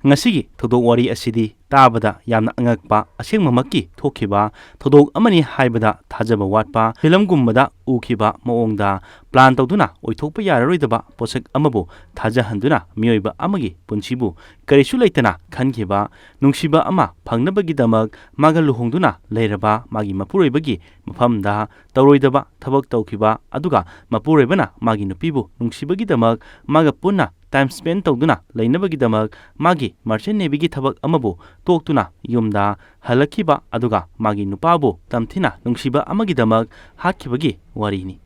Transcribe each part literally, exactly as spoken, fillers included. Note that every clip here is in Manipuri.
ꯉꯁꯤꯒꯤ ꯊꯧꯗꯣꯛ ꯋꯥꯔꯤ ꯑꯁꯤꯗꯤ ꯇꯥꯕꯗ ꯌꯥꯝꯅ ꯑꯉꯛꯄ, ꯑꯁꯦꯡꯕꯃꯛꯀꯤ ꯊꯣꯛꯈꯤꯕ ꯊꯧꯗꯣꯛ ꯑꯃꯅꯤ ꯍꯥꯏꯕꯗ ꯊꯥꯖꯕ ꯋꯥꯠꯄ, ꯐꯤꯂꯝꯒꯨꯝꯕꯗ ꯎꯈꯤꯕ ꯃꯑꯣꯡꯗ ꯄ꯭ꯂꯥꯟ ꯇꯧꯗꯨꯅ ꯑꯣꯏꯊꯣꯛꯄ ꯌꯥꯔꯔꯣꯏꯗꯕ ꯄꯣꯠꯁꯛ ꯑꯃꯕꯨ ꯊꯥꯖꯍꯟꯗꯨꯅ ꯃꯤꯑꯣꯏꯕ ꯑꯃꯒꯤ ꯄꯨꯟꯁꯤꯕꯨ ꯀꯔꯤꯁꯨ ꯂꯩꯇꯅ ꯈꯟꯈꯤꯕ, ꯅꯨꯡꯁꯤꯕ ꯑꯃ ꯐꯪꯅꯕꯒꯤꯗꯃꯛ ꯃꯥꯒ ꯂꯨꯍꯣꯡꯗꯨꯅ ꯂꯩꯔꯕ ꯃꯥꯒꯤ ꯃꯄꯨꯔꯣꯏꯕꯒꯤ ꯃꯐꯝꯗ ꯇꯧꯔꯣꯏꯗꯕ ꯊꯕꯛ ꯇꯧꯈꯤꯕ, ꯑꯗꯨꯒ ꯃꯄꯨꯔꯣꯏꯕꯅ ꯃꯥꯒꯤ ꯅꯨꯄꯤꯕꯨ ꯅꯨꯡꯁꯤꯕꯒꯤꯗꯃꯛ ꯃꯥꯒ ꯄꯨꯟꯅ ꯇꯥꯏꯝ ꯁ꯭ꯄꯦꯟ ꯇꯧꯗꯨꯅ ꯂꯩꯅꯕꯒꯤꯗꯃꯛ ꯃꯥꯒꯤ ꯃꯔꯆꯦꯟ ꯅꯦꯚꯤꯒꯤ ꯊꯕꯛ ꯑꯃꯕꯨ ꯇꯣꯛꯇꯨꯅ ꯌꯨꯝꯗ ꯍꯜꯂꯛꯈꯤꯕ, ꯑꯗꯨꯒ ꯃꯥꯒꯤ ꯅꯨꯄꯥꯕꯨ ꯇꯝꯊꯤꯅ ꯅꯨꯡꯁꯤꯕ ꯑꯃꯒꯤꯗꯃꯛ ꯍꯥꯠꯈꯤꯕꯒꯤ ꯋꯥꯔꯤꯅꯤ꯫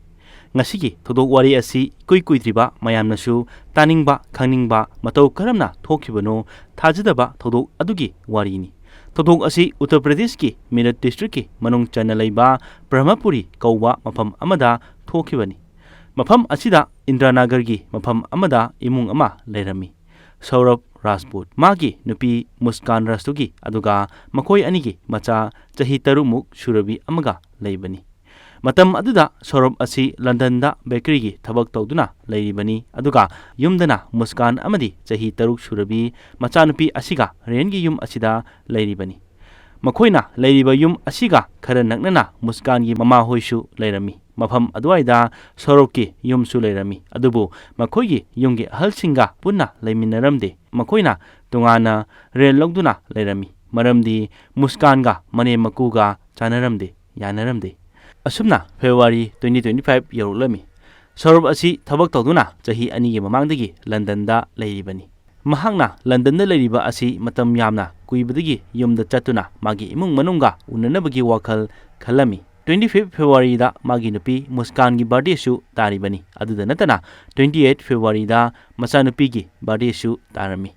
ꯉꯁꯤꯒꯤ ꯊꯧꯗꯣꯛ ꯋꯥꯔꯤ ꯑꯁꯤ ꯏꯀꯨꯏ ꯀꯨꯏꯗ꯭ꯔꯤꯕ ꯃꯌꯥꯝꯅꯁꯨ ꯇꯥꯅꯤꯡꯕ, ꯈꯪꯅꯤꯡꯕ, ꯃꯇꯧ ꯀꯔꯝꯅ ꯊꯣꯛꯈꯤꯕꯅꯣ ꯊꯥꯖꯗꯕ ꯊꯧꯗꯣꯛ ꯑꯗꯨꯒꯤ ꯋꯥꯔꯤꯅꯤ꯫ ꯊꯧꯗꯣꯛ ꯑꯁꯤ ꯎꯠꯇꯔ ꯄ꯭ꯔꯗꯦꯁꯀꯤ ꯃꯤꯔꯠ ꯗꯤꯁꯇ꯭ꯔꯤꯛꯀꯤ ꯃꯅꯨꯡ ꯆꯟꯅ ꯂꯩꯕ ꯕ꯭ꯔꯍꯃꯄꯨꯔꯤ ꯀꯧꯕ ꯃꯐꯝ ꯑꯃꯗ ꯊꯣꯛꯈꯤꯕꯅꯤ꯫ ꯃꯐꯝ ꯑꯁꯤꯗ ꯏꯟꯗ꯭ꯔꯥꯅꯒꯔꯒꯤ ꯃꯐꯝ ꯑꯃꯗ ꯏꯃꯨꯡ ꯑꯃ ꯂꯩꯔꯝꯃꯤ꯫ ꯁꯧꯔꯚ ꯔꯥꯖꯄꯨꯠ, ꯃꯥꯒꯤ ꯅꯨꯄꯤ ꯃꯨꯁꯀꯥꯟ ꯔꯁꯇꯨꯒꯤ, ꯑꯗꯨꯒ ꯃꯈꯣꯏ ꯑꯅꯤꯒꯤ ꯃꯆꯥ ꯆꯍꯤ ꯇꯔꯨꯛꯃꯨꯛ ꯁꯨꯔꯕꯤ ꯑꯃꯒ ꯂꯩꯕꯅꯤ꯫ ꯃꯇꯝ ꯑꯗꯨꯗ ꯁꯧꯔꯚ ꯑꯁꯤ ꯂꯟꯗꯟꯗ ꯕꯦꯀꯔꯤꯒꯤ ꯊꯕꯛ ꯇꯧꯗꯨꯅ ꯂꯩꯔꯤꯕꯅꯤ, ꯑꯗꯨꯒ ꯌꯨꯝꯗꯅ ꯃꯨꯁꯀꯥꯟ ꯑꯃꯗꯤ ꯆꯍꯤ ꯇꯔꯨꯛ ꯁꯨꯔꯕꯤ ꯃꯆꯥꯅꯨꯄꯤ ꯑꯁꯤꯒ ꯔꯦꯟꯒꯤ ꯌꯨꯝ ꯑꯁꯤꯗ ꯂꯩꯔꯤꯕꯅꯤ꯫ ꯃꯈꯣꯏꯅ ꯂꯩꯔꯤꯕ ꯌꯨꯝ ꯑꯁꯤꯒ ꯈꯔ ꯅꯛꯅꯅ ꯃꯨꯁꯀꯥꯟꯒꯤ ꯃꯃꯥꯍꯣꯏꯁꯨ ꯂꯩꯔꯝꯃꯤ꯫ ꯃꯐꯝ ꯑꯗꯨꯋꯥꯏꯗ ꯁꯧꯔꯚꯀꯤ ꯌꯨꯝꯁꯨ ꯂꯩꯔꯝꯃꯤ, ꯑꯗꯨꯕꯨ ꯃꯈꯣꯏꯒꯤ ꯌꯨꯝꯒꯤ ꯑꯍꯜꯁꯤꯡꯒ ꯄꯨꯟꯅ ꯂꯩꯃꯤꯟꯅꯔꯝꯗꯦ꯫ ꯃꯈꯣꯏꯅ ꯇꯣꯉꯥꯟꯅ ꯔꯦꯟ ꯂꯧꯗꯨꯅ ꯂꯩꯔꯝꯃꯤ, ꯃꯔꯝꯗꯤ ꯃꯨꯁꯀꯥꯟꯒ ꯃꯅꯦꯝ ꯃꯀꯨꯒ ꯆꯥꯟꯅꯔꯝꯗꯦ, ꯌꯥꯅꯔꯝꯗꯦ꯫ ꯑꯁꯨꯝꯅ ꯐꯦꯕ꯭ꯔꯨꯋꯥꯔꯤ twenty twenty-five ꯌꯧꯔꯛꯂꯝꯃꯤ꯫ ꯁꯧꯔꯚ ꯑꯁꯤ ꯊꯕꯛ ꯇꯧꯗꯨꯅ ꯆꯍꯤ ꯑꯅꯤꯒꯤ ꯃꯃꯥꯡꯗꯒꯤ ꯂꯟꯗꯟꯗ ꯂꯩꯔꯤꯕꯅꯤ꯫ ꯃꯍꯥꯛꯅ ꯂꯟꯗꯟꯗ ꯂꯩꯔꯤꯕ ꯑꯁꯤ ꯃꯇꯝ ꯌꯥꯝꯅ ꯀꯨꯏꯕꯗꯒꯤ ꯌꯨꯝꯗ ꯆꯠꯇꯨꯅ ꯃꯥꯒꯤ ꯏꯃꯨꯡ ꯃꯅꯨꯡꯒ ꯎꯅꯅꯕꯒꯤ ꯋꯥꯈꯜ ꯈꯜꯂꯝꯃꯤ꯫ Twenty fifth ꯐꯦꯕ꯭ꯔꯨꯋꯥꯔꯤꯗ ꯃꯥꯒꯤ ꯅꯨꯄꯤ ꯃꯨꯁꯀꯥꯟꯒꯤ ꯕꯥꯔꯗꯦꯁꯨ ꯇꯥꯔꯤꯕꯅꯤ꯫ ꯑꯗꯨꯗ ꯅꯠꯇꯅ, twenty eight ꯐꯦꯕ꯭ꯔꯨꯋꯥꯔꯤꯗ ꯃꯆꯥꯅꯨꯄꯤꯒꯤ ꯕꯥꯔꯗꯦꯁꯨ ꯇꯥꯔꯝꯃꯤ꯫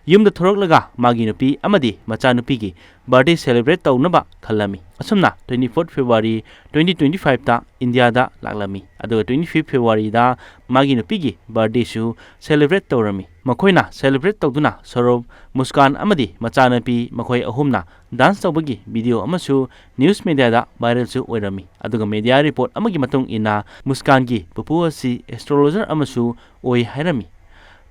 ꯌꯨꯝꯗ ꯊꯣꯔꯛꯂꯒ ꯃꯥꯒꯤ ꯅꯨꯄꯤ ꯑꯃꯗꯤ ꯃꯆꯥꯅꯨꯄꯤꯒꯤ ꯕꯥꯔꯗꯦ ꯁꯦꯂꯦꯕ꯭ꯔꯦꯠ ꯇꯧꯅꯕ ꯈꯜꯂꯝꯃꯤ꯫ ꯑꯁꯨꯝꯅ twenty fourth ꯐꯦꯕ꯭ꯔꯨꯋꯥꯔꯤ twenty twenty-fiveꯇ ꯏꯟꯗꯤꯌꯥꯗ ꯂꯥꯛꯂꯝꯃꯤ, ꯑꯗꯨꯒ twenty fifth ꯐꯦꯕ꯭ꯔꯨꯋꯥꯔꯤꯗ ꯃꯥꯒꯤ ꯅꯨꯄꯤꯒꯤ ꯕꯥꯔꯗꯦꯁꯨ ꯁꯦꯂꯦꯕ꯭ꯔꯦꯠ ꯇꯧꯔꯝꯃꯤ꯫ ꯃꯈꯣꯏꯅ ꯁꯦꯂꯦꯕ꯭ꯔꯦꯠ ꯇꯧꯗꯨꯅ ꯁꯧꯔꯚ, ꯃꯨꯁꯀꯥꯟ ꯑꯃꯗꯤ ꯃꯆꯥꯅꯨꯄꯤ ꯃꯈꯣꯏ ꯑꯍꯨꯝꯅ ꯗꯥꯟꯁ ꯇꯧꯕꯒꯤ ꯚꯤꯗꯤꯑꯣ ꯑꯃꯁꯨ ꯅ꯭ꯌꯨꯁ ꯃꯦꯗꯤꯌꯥꯗ ꯚꯥꯏꯔꯦꯜꯁꯨ ꯑꯣꯏꯔꯝꯃꯤ꯫ ꯑꯗꯨꯒ ꯃꯦꯗꯤꯌꯥ ꯔꯤꯄꯣꯔꯠ ꯑꯃꯒꯤ ꯃꯇꯨꯡ ꯏꯟꯅ, ꯃꯨꯁꯀꯥꯟꯒꯤ ꯄꯨꯄꯨ ꯑꯁꯤ ꯑꯦꯁꯇ꯭ꯔꯣꯂꯣꯖꯔ ꯑꯃꯁꯨ ꯑꯣꯏ ꯍꯥꯏꯔꯝꯃꯤ꯫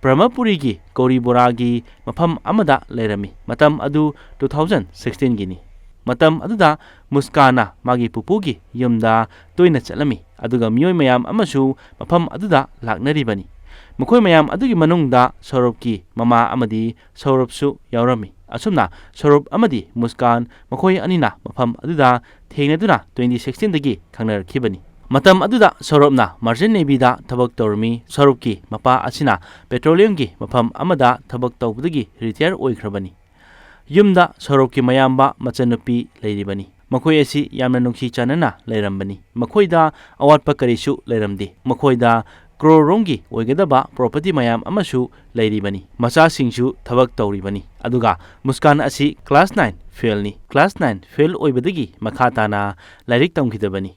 ꯕ꯭ꯔꯍꯃꯄꯨꯔꯤꯒꯤ ꯀꯧꯔꯤꯕꯣꯔꯥꯒꯤ ꯃꯐꯝ ꯑꯃꯗ ꯂꯩꯔꯝꯃꯤ꯫ ꯃꯇꯝ ꯑꯗꯨ two thousand sixteen ꯒꯤꯅꯤ꯫ ꯃꯇꯝ ꯑꯗꯨꯗ ꯃꯨꯁꯀꯥꯟꯅ ꯃꯥꯒꯤ ꯄꯨꯄꯨꯒꯤ ꯌꯨꯝꯗ ꯇꯣꯏꯅ ꯆꯠꯂꯝꯃꯤ, ꯑꯗꯨꯒ ꯃꯤꯑꯣꯏ ꯃꯌꯥꯝ ꯑꯃꯁꯨ ꯃꯐꯝ ꯑꯗꯨꯗ ꯂꯥꯛꯅꯔꯤꯕꯅꯤ꯫ ꯃꯈꯣꯏ ꯃꯌꯥꯝ ꯑꯗꯨꯒꯤ ꯃꯅꯨꯡꯗ ꯁꯧꯔꯚꯀꯤ ꯃꯃꯥ ꯑꯃꯗꯤ ꯁꯧꯔꯚꯁꯨ ꯌꯥꯎꯔꯝꯃꯤ꯫ ꯑꯁꯨꯝꯅ ꯁꯧꯔꯚ ꯑꯃꯗꯤ ꯃꯨꯁꯀꯥꯟ ꯃꯈꯣꯏ ꯑꯅꯤꯅ ꯃꯐꯝ ꯑꯗꯨꯗ ꯊꯦꯡꯅꯗꯨꯅ twenty sixteen ꯗꯒꯤ ꯈꯪꯅꯔꯛꯈꯤꯕꯅꯤ꯫ ꯃꯇꯝ ꯑꯗꯨꯗ ꯁꯧꯔꯚꯅ Merchant Navy ꯗ ꯊꯕꯛ ꯇꯧꯔꯝꯃꯤ꯫ ꯁꯧꯔꯚꯀꯤ ꯃꯄꯥ ꯑꯁꯤꯅ petroleum ꯒꯤ ꯃꯐꯝ ꯑꯃꯗ ꯊꯕꯛ ꯇꯧꯕꯗꯒꯤ retire ꯑꯣꯏꯈ꯭ꯔꯕꯅꯤ꯫ ꯌꯨꯝꯗ ꯁꯧꯔꯚꯀꯤ ꯃꯌꯥꯝꯕ ꯃꯆꯟꯅꯨꯄꯤ ꯂꯩꯔꯤꯕꯅꯤ꯫ ꯃꯈꯣꯏ ꯑꯁꯤ ꯌꯥꯝꯅ ꯅꯨꯡꯁꯤ ꯆꯥꯟꯅꯅ ꯂꯩꯔꯝꯕꯅꯤ꯫ ꯃꯈꯣꯏꯗ ꯑꯋꯥꯠꯄ ꯀꯔꯤꯁꯨ ꯂꯩꯔꯝꯗꯦ꯫ ꯃꯈꯣꯏꯗ ꯀ꯭ꯔꯣꯔ ꯔꯣꯝꯒꯤ ꯑꯣꯏꯒꯗꯕ property ꯃꯌꯥꯝ ꯑꯃꯁꯨ ꯂꯩꯔꯤꯕꯅꯤ꯫ ꯃꯆꯥꯁꯤꯡꯁꯨ ꯊꯕꯛ ꯇꯧꯔꯤꯕꯅꯤ꯫ ꯑꯗꯨꯒ ꯃꯨꯁꯀꯥꯟ ꯑꯁꯤ class nine fail ꯅꯤ꯫ Class nine fail ꯑꯣꯏꯕꯗꯒꯤ ꯃꯈꯥ ꯇꯥꯅ ꯂꯥꯏꯔꯤꯛ ꯇꯝꯈꯤꯗꯕꯅꯤ꯫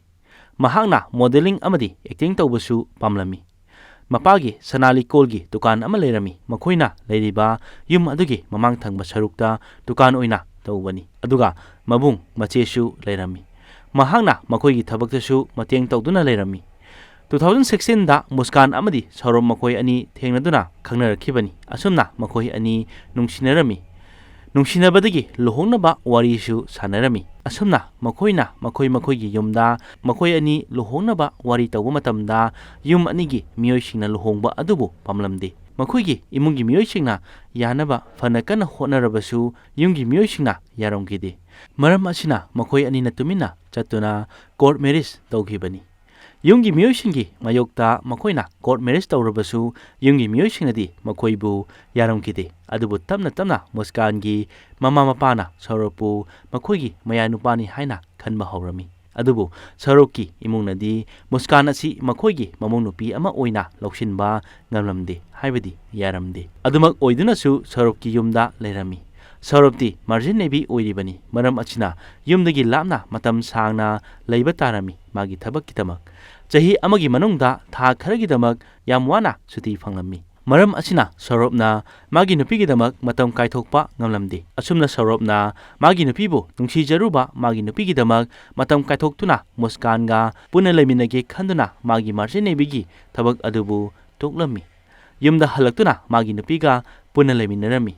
ꯃꯍꯥꯛꯅ modelling ꯑꯃꯗꯤ acting ꯇꯧꯕꯁꯨ ꯄꯥꯝꯂꯝꯃꯤ꯫ ꯃꯄꯥꯒꯤ ꯁꯅꯥ ꯂꯤꯛꯀꯣꯜꯒꯤ ꯗꯨꯀꯥꯟ ꯑꯃ ꯂꯩꯔꯝꯃꯤ꯫ ꯃꯈꯣꯏꯅ ꯂꯩꯔꯤꯕ ꯌꯨꯝ ꯑꯗꯨꯒꯤ ꯃꯃꯥꯡ ꯊꯪꯕ ꯁꯔꯨꯛꯇ ꯗꯨꯀꯥꯟ ꯑꯣꯏꯅ ꯇꯧꯕꯅꯤ꯫ ꯑꯗꯨꯒ ꯃꯕꯨꯡ ꯃꯆꯦꯁꯨ ꯂꯩꯔꯝꯃꯤ꯫ ꯃꯍꯥꯛꯅ ꯃꯈꯣꯏꯒꯤ ꯊꯕꯛꯇꯁꯨ ꯃꯇꯦꯡ ꯇꯧꯗꯨꯅ ꯂꯩꯔꯝꯃꯤ꯫ Two thousand sixteen ꯗ ꯃꯨꯁꯀꯥꯟ ꯑꯃꯗꯤ ꯁꯧꯔꯚ ꯃꯈꯣꯏ ꯑꯅꯤ ꯊꯦꯡꯅꯗꯨꯅ ꯈꯪꯅꯔꯛꯈꯤꯕꯅꯤ꯫ ꯑꯁꯨꯝꯅ ꯃꯈꯣꯏ ꯑꯅꯤ ꯅꯨꯡꯁꯤꯅꯔꯝꯃꯤ꯫ ꯅꯨꯡꯁꯤꯅꯕꯗꯒꯤ ꯂꯨꯍꯣꯡꯅꯕ ꯋꯥꯔꯤꯁꯨ ꯁꯥꯟꯅꯔꯝꯃꯤ꯫ ꯑꯁꯨꯝꯅ ꯃꯈꯣꯏꯅ ꯃꯈꯣꯏ ꯃꯈꯣꯏꯒꯤ ꯌꯨꯝꯗ ꯃꯈꯣꯏ ꯑꯅꯤ ꯂꯨꯍꯣꯡꯅꯕ ꯋꯥꯔꯤ ꯇꯧꯕ ꯃꯇꯝꯗ ꯌꯨꯝ ꯑꯅꯤꯒꯤ ꯃꯤꯑꯣꯏꯁꯤꯡꯅ ꯂꯨꯍꯣꯡꯕ ꯑꯗꯨꯕꯨ ꯄꯥꯝꯂꯝꯗꯦ꯫ ꯃꯈꯣꯏꯒꯤ ꯏꯃꯨꯡꯒꯤ ꯃꯤꯑꯣꯏꯁꯤꯡꯅ ꯌꯥꯅꯕ ꯐꯅ ꯀꯟꯅ ꯍꯣꯠꯅꯔꯕꯁꯨ ꯌꯨꯝꯒꯤ ꯃꯤꯑꯣꯏꯁꯤꯡꯅ ꯌꯥꯔꯝꯈꯤꯗꯦ꯫ ꯃꯔꯝ ꯑꯁꯤꯅ ꯃꯈꯣꯏ ꯑꯅꯤꯅ ꯇꯨꯃꯤꯟꯅ ꯆꯠꯇꯨꯅ court marriage ꯇꯧꯈꯤꯕꯅꯤ꯫ ꯌꯨꯝꯒꯤ ꯃꯤꯑꯣꯏꯁꯤꯡꯒꯤ ꯃꯥꯌꯣꯛꯇ ꯃꯈꯣꯏꯅ court marriage ꯇꯧꯔꯕꯁꯨ ꯌꯨꯝꯒꯤ ꯃꯤꯑꯣꯏꯁꯤꯡꯅꯗꯤ ꯃꯈꯣꯏꯕꯨ ꯌꯥꯔꯝꯈꯤꯗꯦ꯫ ꯑꯗꯨꯕꯨ ꯇꯞꯅ ꯇꯞꯅ ꯃꯨꯁꯀꯥꯟꯒꯤ ꯃꯃꯥ ꯃꯄꯥꯅ ꯁꯧꯔꯚꯄꯨ ꯃꯈꯣꯏꯒꯤ ꯃꯌꯥꯅꯨꯄꯥꯅꯤ ꯍꯥꯏꯅ ꯈꯟꯕ ꯍꯧꯔꯝꯃꯤ꯫ ꯑꯗꯨꯕꯨ ꯁꯧꯔꯚꯀꯤ ꯏꯃꯨꯡꯅꯗꯤ ꯃꯨꯁꯀꯥꯟ ꯑꯁꯤ ꯃꯈꯣꯏꯒꯤ ꯃꯃꯧ ꯅꯨꯄꯤ ꯑꯃ ꯑꯣꯏꯅ ꯂꯧꯁꯤꯟꯕ ꯉꯝꯂꯝꯗꯦ, ꯍꯥꯏꯕꯗꯤ ꯌꯥꯔꯝꯗꯦ꯫ ꯑꯗꯨꯃꯛ ꯑꯣꯏꯗꯨꯅꯁꯨ ꯁꯧꯔꯚꯀꯤ ꯌꯨꯝꯗ ꯂꯩꯔꯝꯃꯤ꯫ ꯁꯧꯔꯚꯇꯤ Merchant Navy ꯑꯣꯏꯔꯤꯕꯅꯤ꯫ ꯃꯔꯝ ꯑꯁꯤꯅ ꯌꯨꯝꯗꯒꯤ ꯂꯥꯞꯅ ꯃꯇꯝ ꯁꯥꯡꯅ ꯂꯩꯕ ꯇꯥꯔꯝꯃꯤ ꯃꯥꯒꯤ ꯊꯕꯛꯀꯤꯗꯃꯛ꯫ ꯆꯍꯤ ꯑꯃꯒꯤ ꯃꯅꯨꯡꯗ ꯊꯥ ꯈꯔꯒꯤꯗꯃꯛ ꯌꯥꯝ ꯋꯥꯅ ꯁꯨꯇꯤ ꯐꯪꯂꯝꯃꯤ꯫ ꯃꯔꯝ ꯑꯁꯤꯅ ꯁꯧꯔꯚꯅ ꯃꯥꯒꯤ ꯅꯨꯄꯤꯒꯤꯗꯃꯛ ꯃꯇꯝ ꯀꯥꯏꯊꯣꯛꯄ ꯉꯝꯂꯝꯗꯦ꯫ ꯑꯁꯨꯝꯅ ꯁꯧꯔꯚꯅ ꯃꯥꯒꯤ ꯅꯨꯄꯤꯕꯨ ꯅꯨꯡꯁꯤꯖꯔꯨꯕ ꯃꯥꯒꯤ ꯅꯨꯄꯤꯒꯤꯗꯃꯛ ꯃꯇꯝ ꯀꯥꯏꯊꯣꯛꯇꯨꯅ ꯃꯨꯁꯀꯥꯟꯒ ꯄꯨꯟꯅ ꯂꯩꯃꯤꯟꯅꯒꯦ ꯈꯟꯗꯨꯅ ꯃꯥꯒꯤ Merchant Navy ꯒꯤ ꯊꯕꯛ ꯑꯗꯨꯕꯨ ꯇꯣꯛꯂꯝꯃꯤ꯫ ꯌꯨꯝꯗ ꯍꯜꯂꯛꯇꯨꯅ ꯃꯥꯒꯤ ꯅꯨꯄꯤꯒ ꯄꯨꯟꯅ ꯂꯩꯃꯤꯟꯅꯔꯝꯃꯤ꯫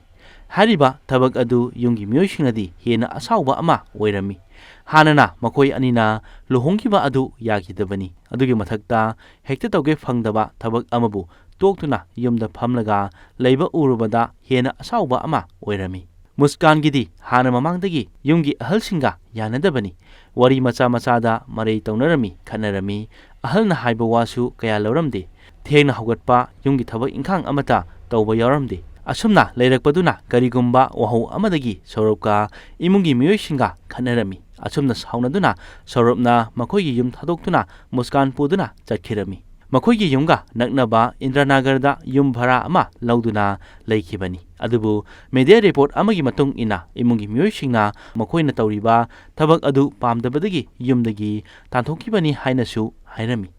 ꯍꯥꯏꯔꯤꯕ ꯊꯕꯛ ꯑꯗꯨ ꯌꯨꯝꯒꯤ ꯃꯤꯑꯣꯏꯁꯤꯡꯅꯗꯤ ꯍꯦꯟꯅ ꯑꯁꯥꯎꯕ ꯑꯃ ꯑꯣꯏꯔꯝꯃꯤ꯫ ꯍꯥꯟꯅꯅ ꯃꯈꯣꯏ ꯑꯅꯤꯅ ꯂꯨꯍꯣꯡꯈꯤꯕ ꯑꯗꯨ ꯌꯥꯈꯤꯗꯕꯅꯤ꯫ ꯑꯗꯨꯒꯤ ꯃꯊꯛꯇ ꯍꯦꯛꯇ ꯇꯧꯒꯦ ꯐꯪꯗꯕ ꯊꯕꯛ ꯑꯃꯕꯨ ꯇꯣꯛꯇꯨꯅ ꯌꯨꯝꯗ ꯐꯝꯂꯒ ꯂꯩꯕ ꯎꯔꯨꯕꯗ ꯍꯦꯟꯅ ꯑꯁꯥꯎꯕ ꯑꯃ ꯑꯣꯏꯔꯝꯃꯤ꯫ ꯃꯨꯁꯀꯥꯟꯒꯤꯗꯤ ꯍꯥꯟꯅ ꯃꯃꯥꯡꯗꯒꯤ ꯌꯨꯝꯒꯤ ꯑꯍꯜꯁꯤꯡꯒ ꯌꯥꯅꯗꯕꯅꯤ꯫ ꯋꯥꯔꯤ ꯃꯆꯥ ꯃꯆꯥꯗ ꯃꯔꯩ ꯇꯧꯅꯔꯝꯃꯤ, ꯈꯠꯅꯔꯝꯃꯤ꯫ ꯑꯍꯜꯅ ꯍꯥꯏꯕ ꯋꯥꯁꯨ ꯀꯌꯥ ꯂꯧꯔꯝꯗꯦ꯫ ꯊꯦꯡꯅ ꯍꯧꯒꯠꯄ, ꯌꯨꯝꯒꯤ ꯊꯕꯛ ꯏꯪꯈꯥꯡ ꯑꯃꯠꯇ ꯇꯧꯕ ꯌꯥꯎꯔꯝꯗꯦ꯫ ꯑꯁꯨꯝꯅ ꯂꯩꯔꯛꯄꯗꯨꯅ ꯀꯔꯤꯒꯨꯝꯕ ꯋꯥꯍꯧ ꯑꯃꯗꯒꯤ ꯁꯧꯔꯞꯀ ꯏꯃꯨꯡꯒꯤ ꯃꯤꯑꯣꯏꯁꯤꯡꯒ ꯈꯠꯅꯔꯝꯃꯤ꯫ ꯑꯁꯨꯝꯅ ꯁꯥꯎꯅꯗꯨꯅ ꯁꯧꯔꯞꯅ ꯃꯈꯣꯏꯒꯤ ꯌꯨꯝ ꯊꯥꯗꯣꯛꯇꯨꯅ ꯃꯨꯁꯀꯥꯟ ꯄꯨꯗꯨꯅ ꯆꯠꯈꯤꯔꯝꯃꯤ꯫ ꯃꯈꯣꯏꯒꯤ ꯌꯨꯝꯒ ꯅꯛꯅꯕ ꯏꯟꯗ꯭ꯔꯅꯥꯒꯔꯗ ꯌꯨꯝ ꯚꯔꯥ ꯑꯃ ꯂꯧꯗꯨꯅ ꯂꯩꯈꯤꯕꯅꯤ꯫ ꯑꯗꯨꯕꯨ ꯃꯦꯗꯤꯌꯥ ꯔꯤꯄꯣꯔꯠ ꯑꯃꯒꯤ ꯃꯇꯨꯡ ꯏꯟꯅ ꯏꯃꯨꯡꯒꯤ ꯃꯤꯑꯣꯏꯁꯤꯡꯅ ꯃꯈꯣꯏꯅ ꯇꯧꯔꯤꯕ ꯊꯕꯛ ꯑꯗꯨ ꯄꯥꯝꯗꯕꯗꯒꯤ ꯌꯨꯝꯗꯒꯤ ꯇꯥꯟꯊꯣꯛꯈꯤꯕꯅꯤ ꯍꯥꯏꯅꯁꯨ ꯍꯥꯏꯔꯝꯃꯤ꯫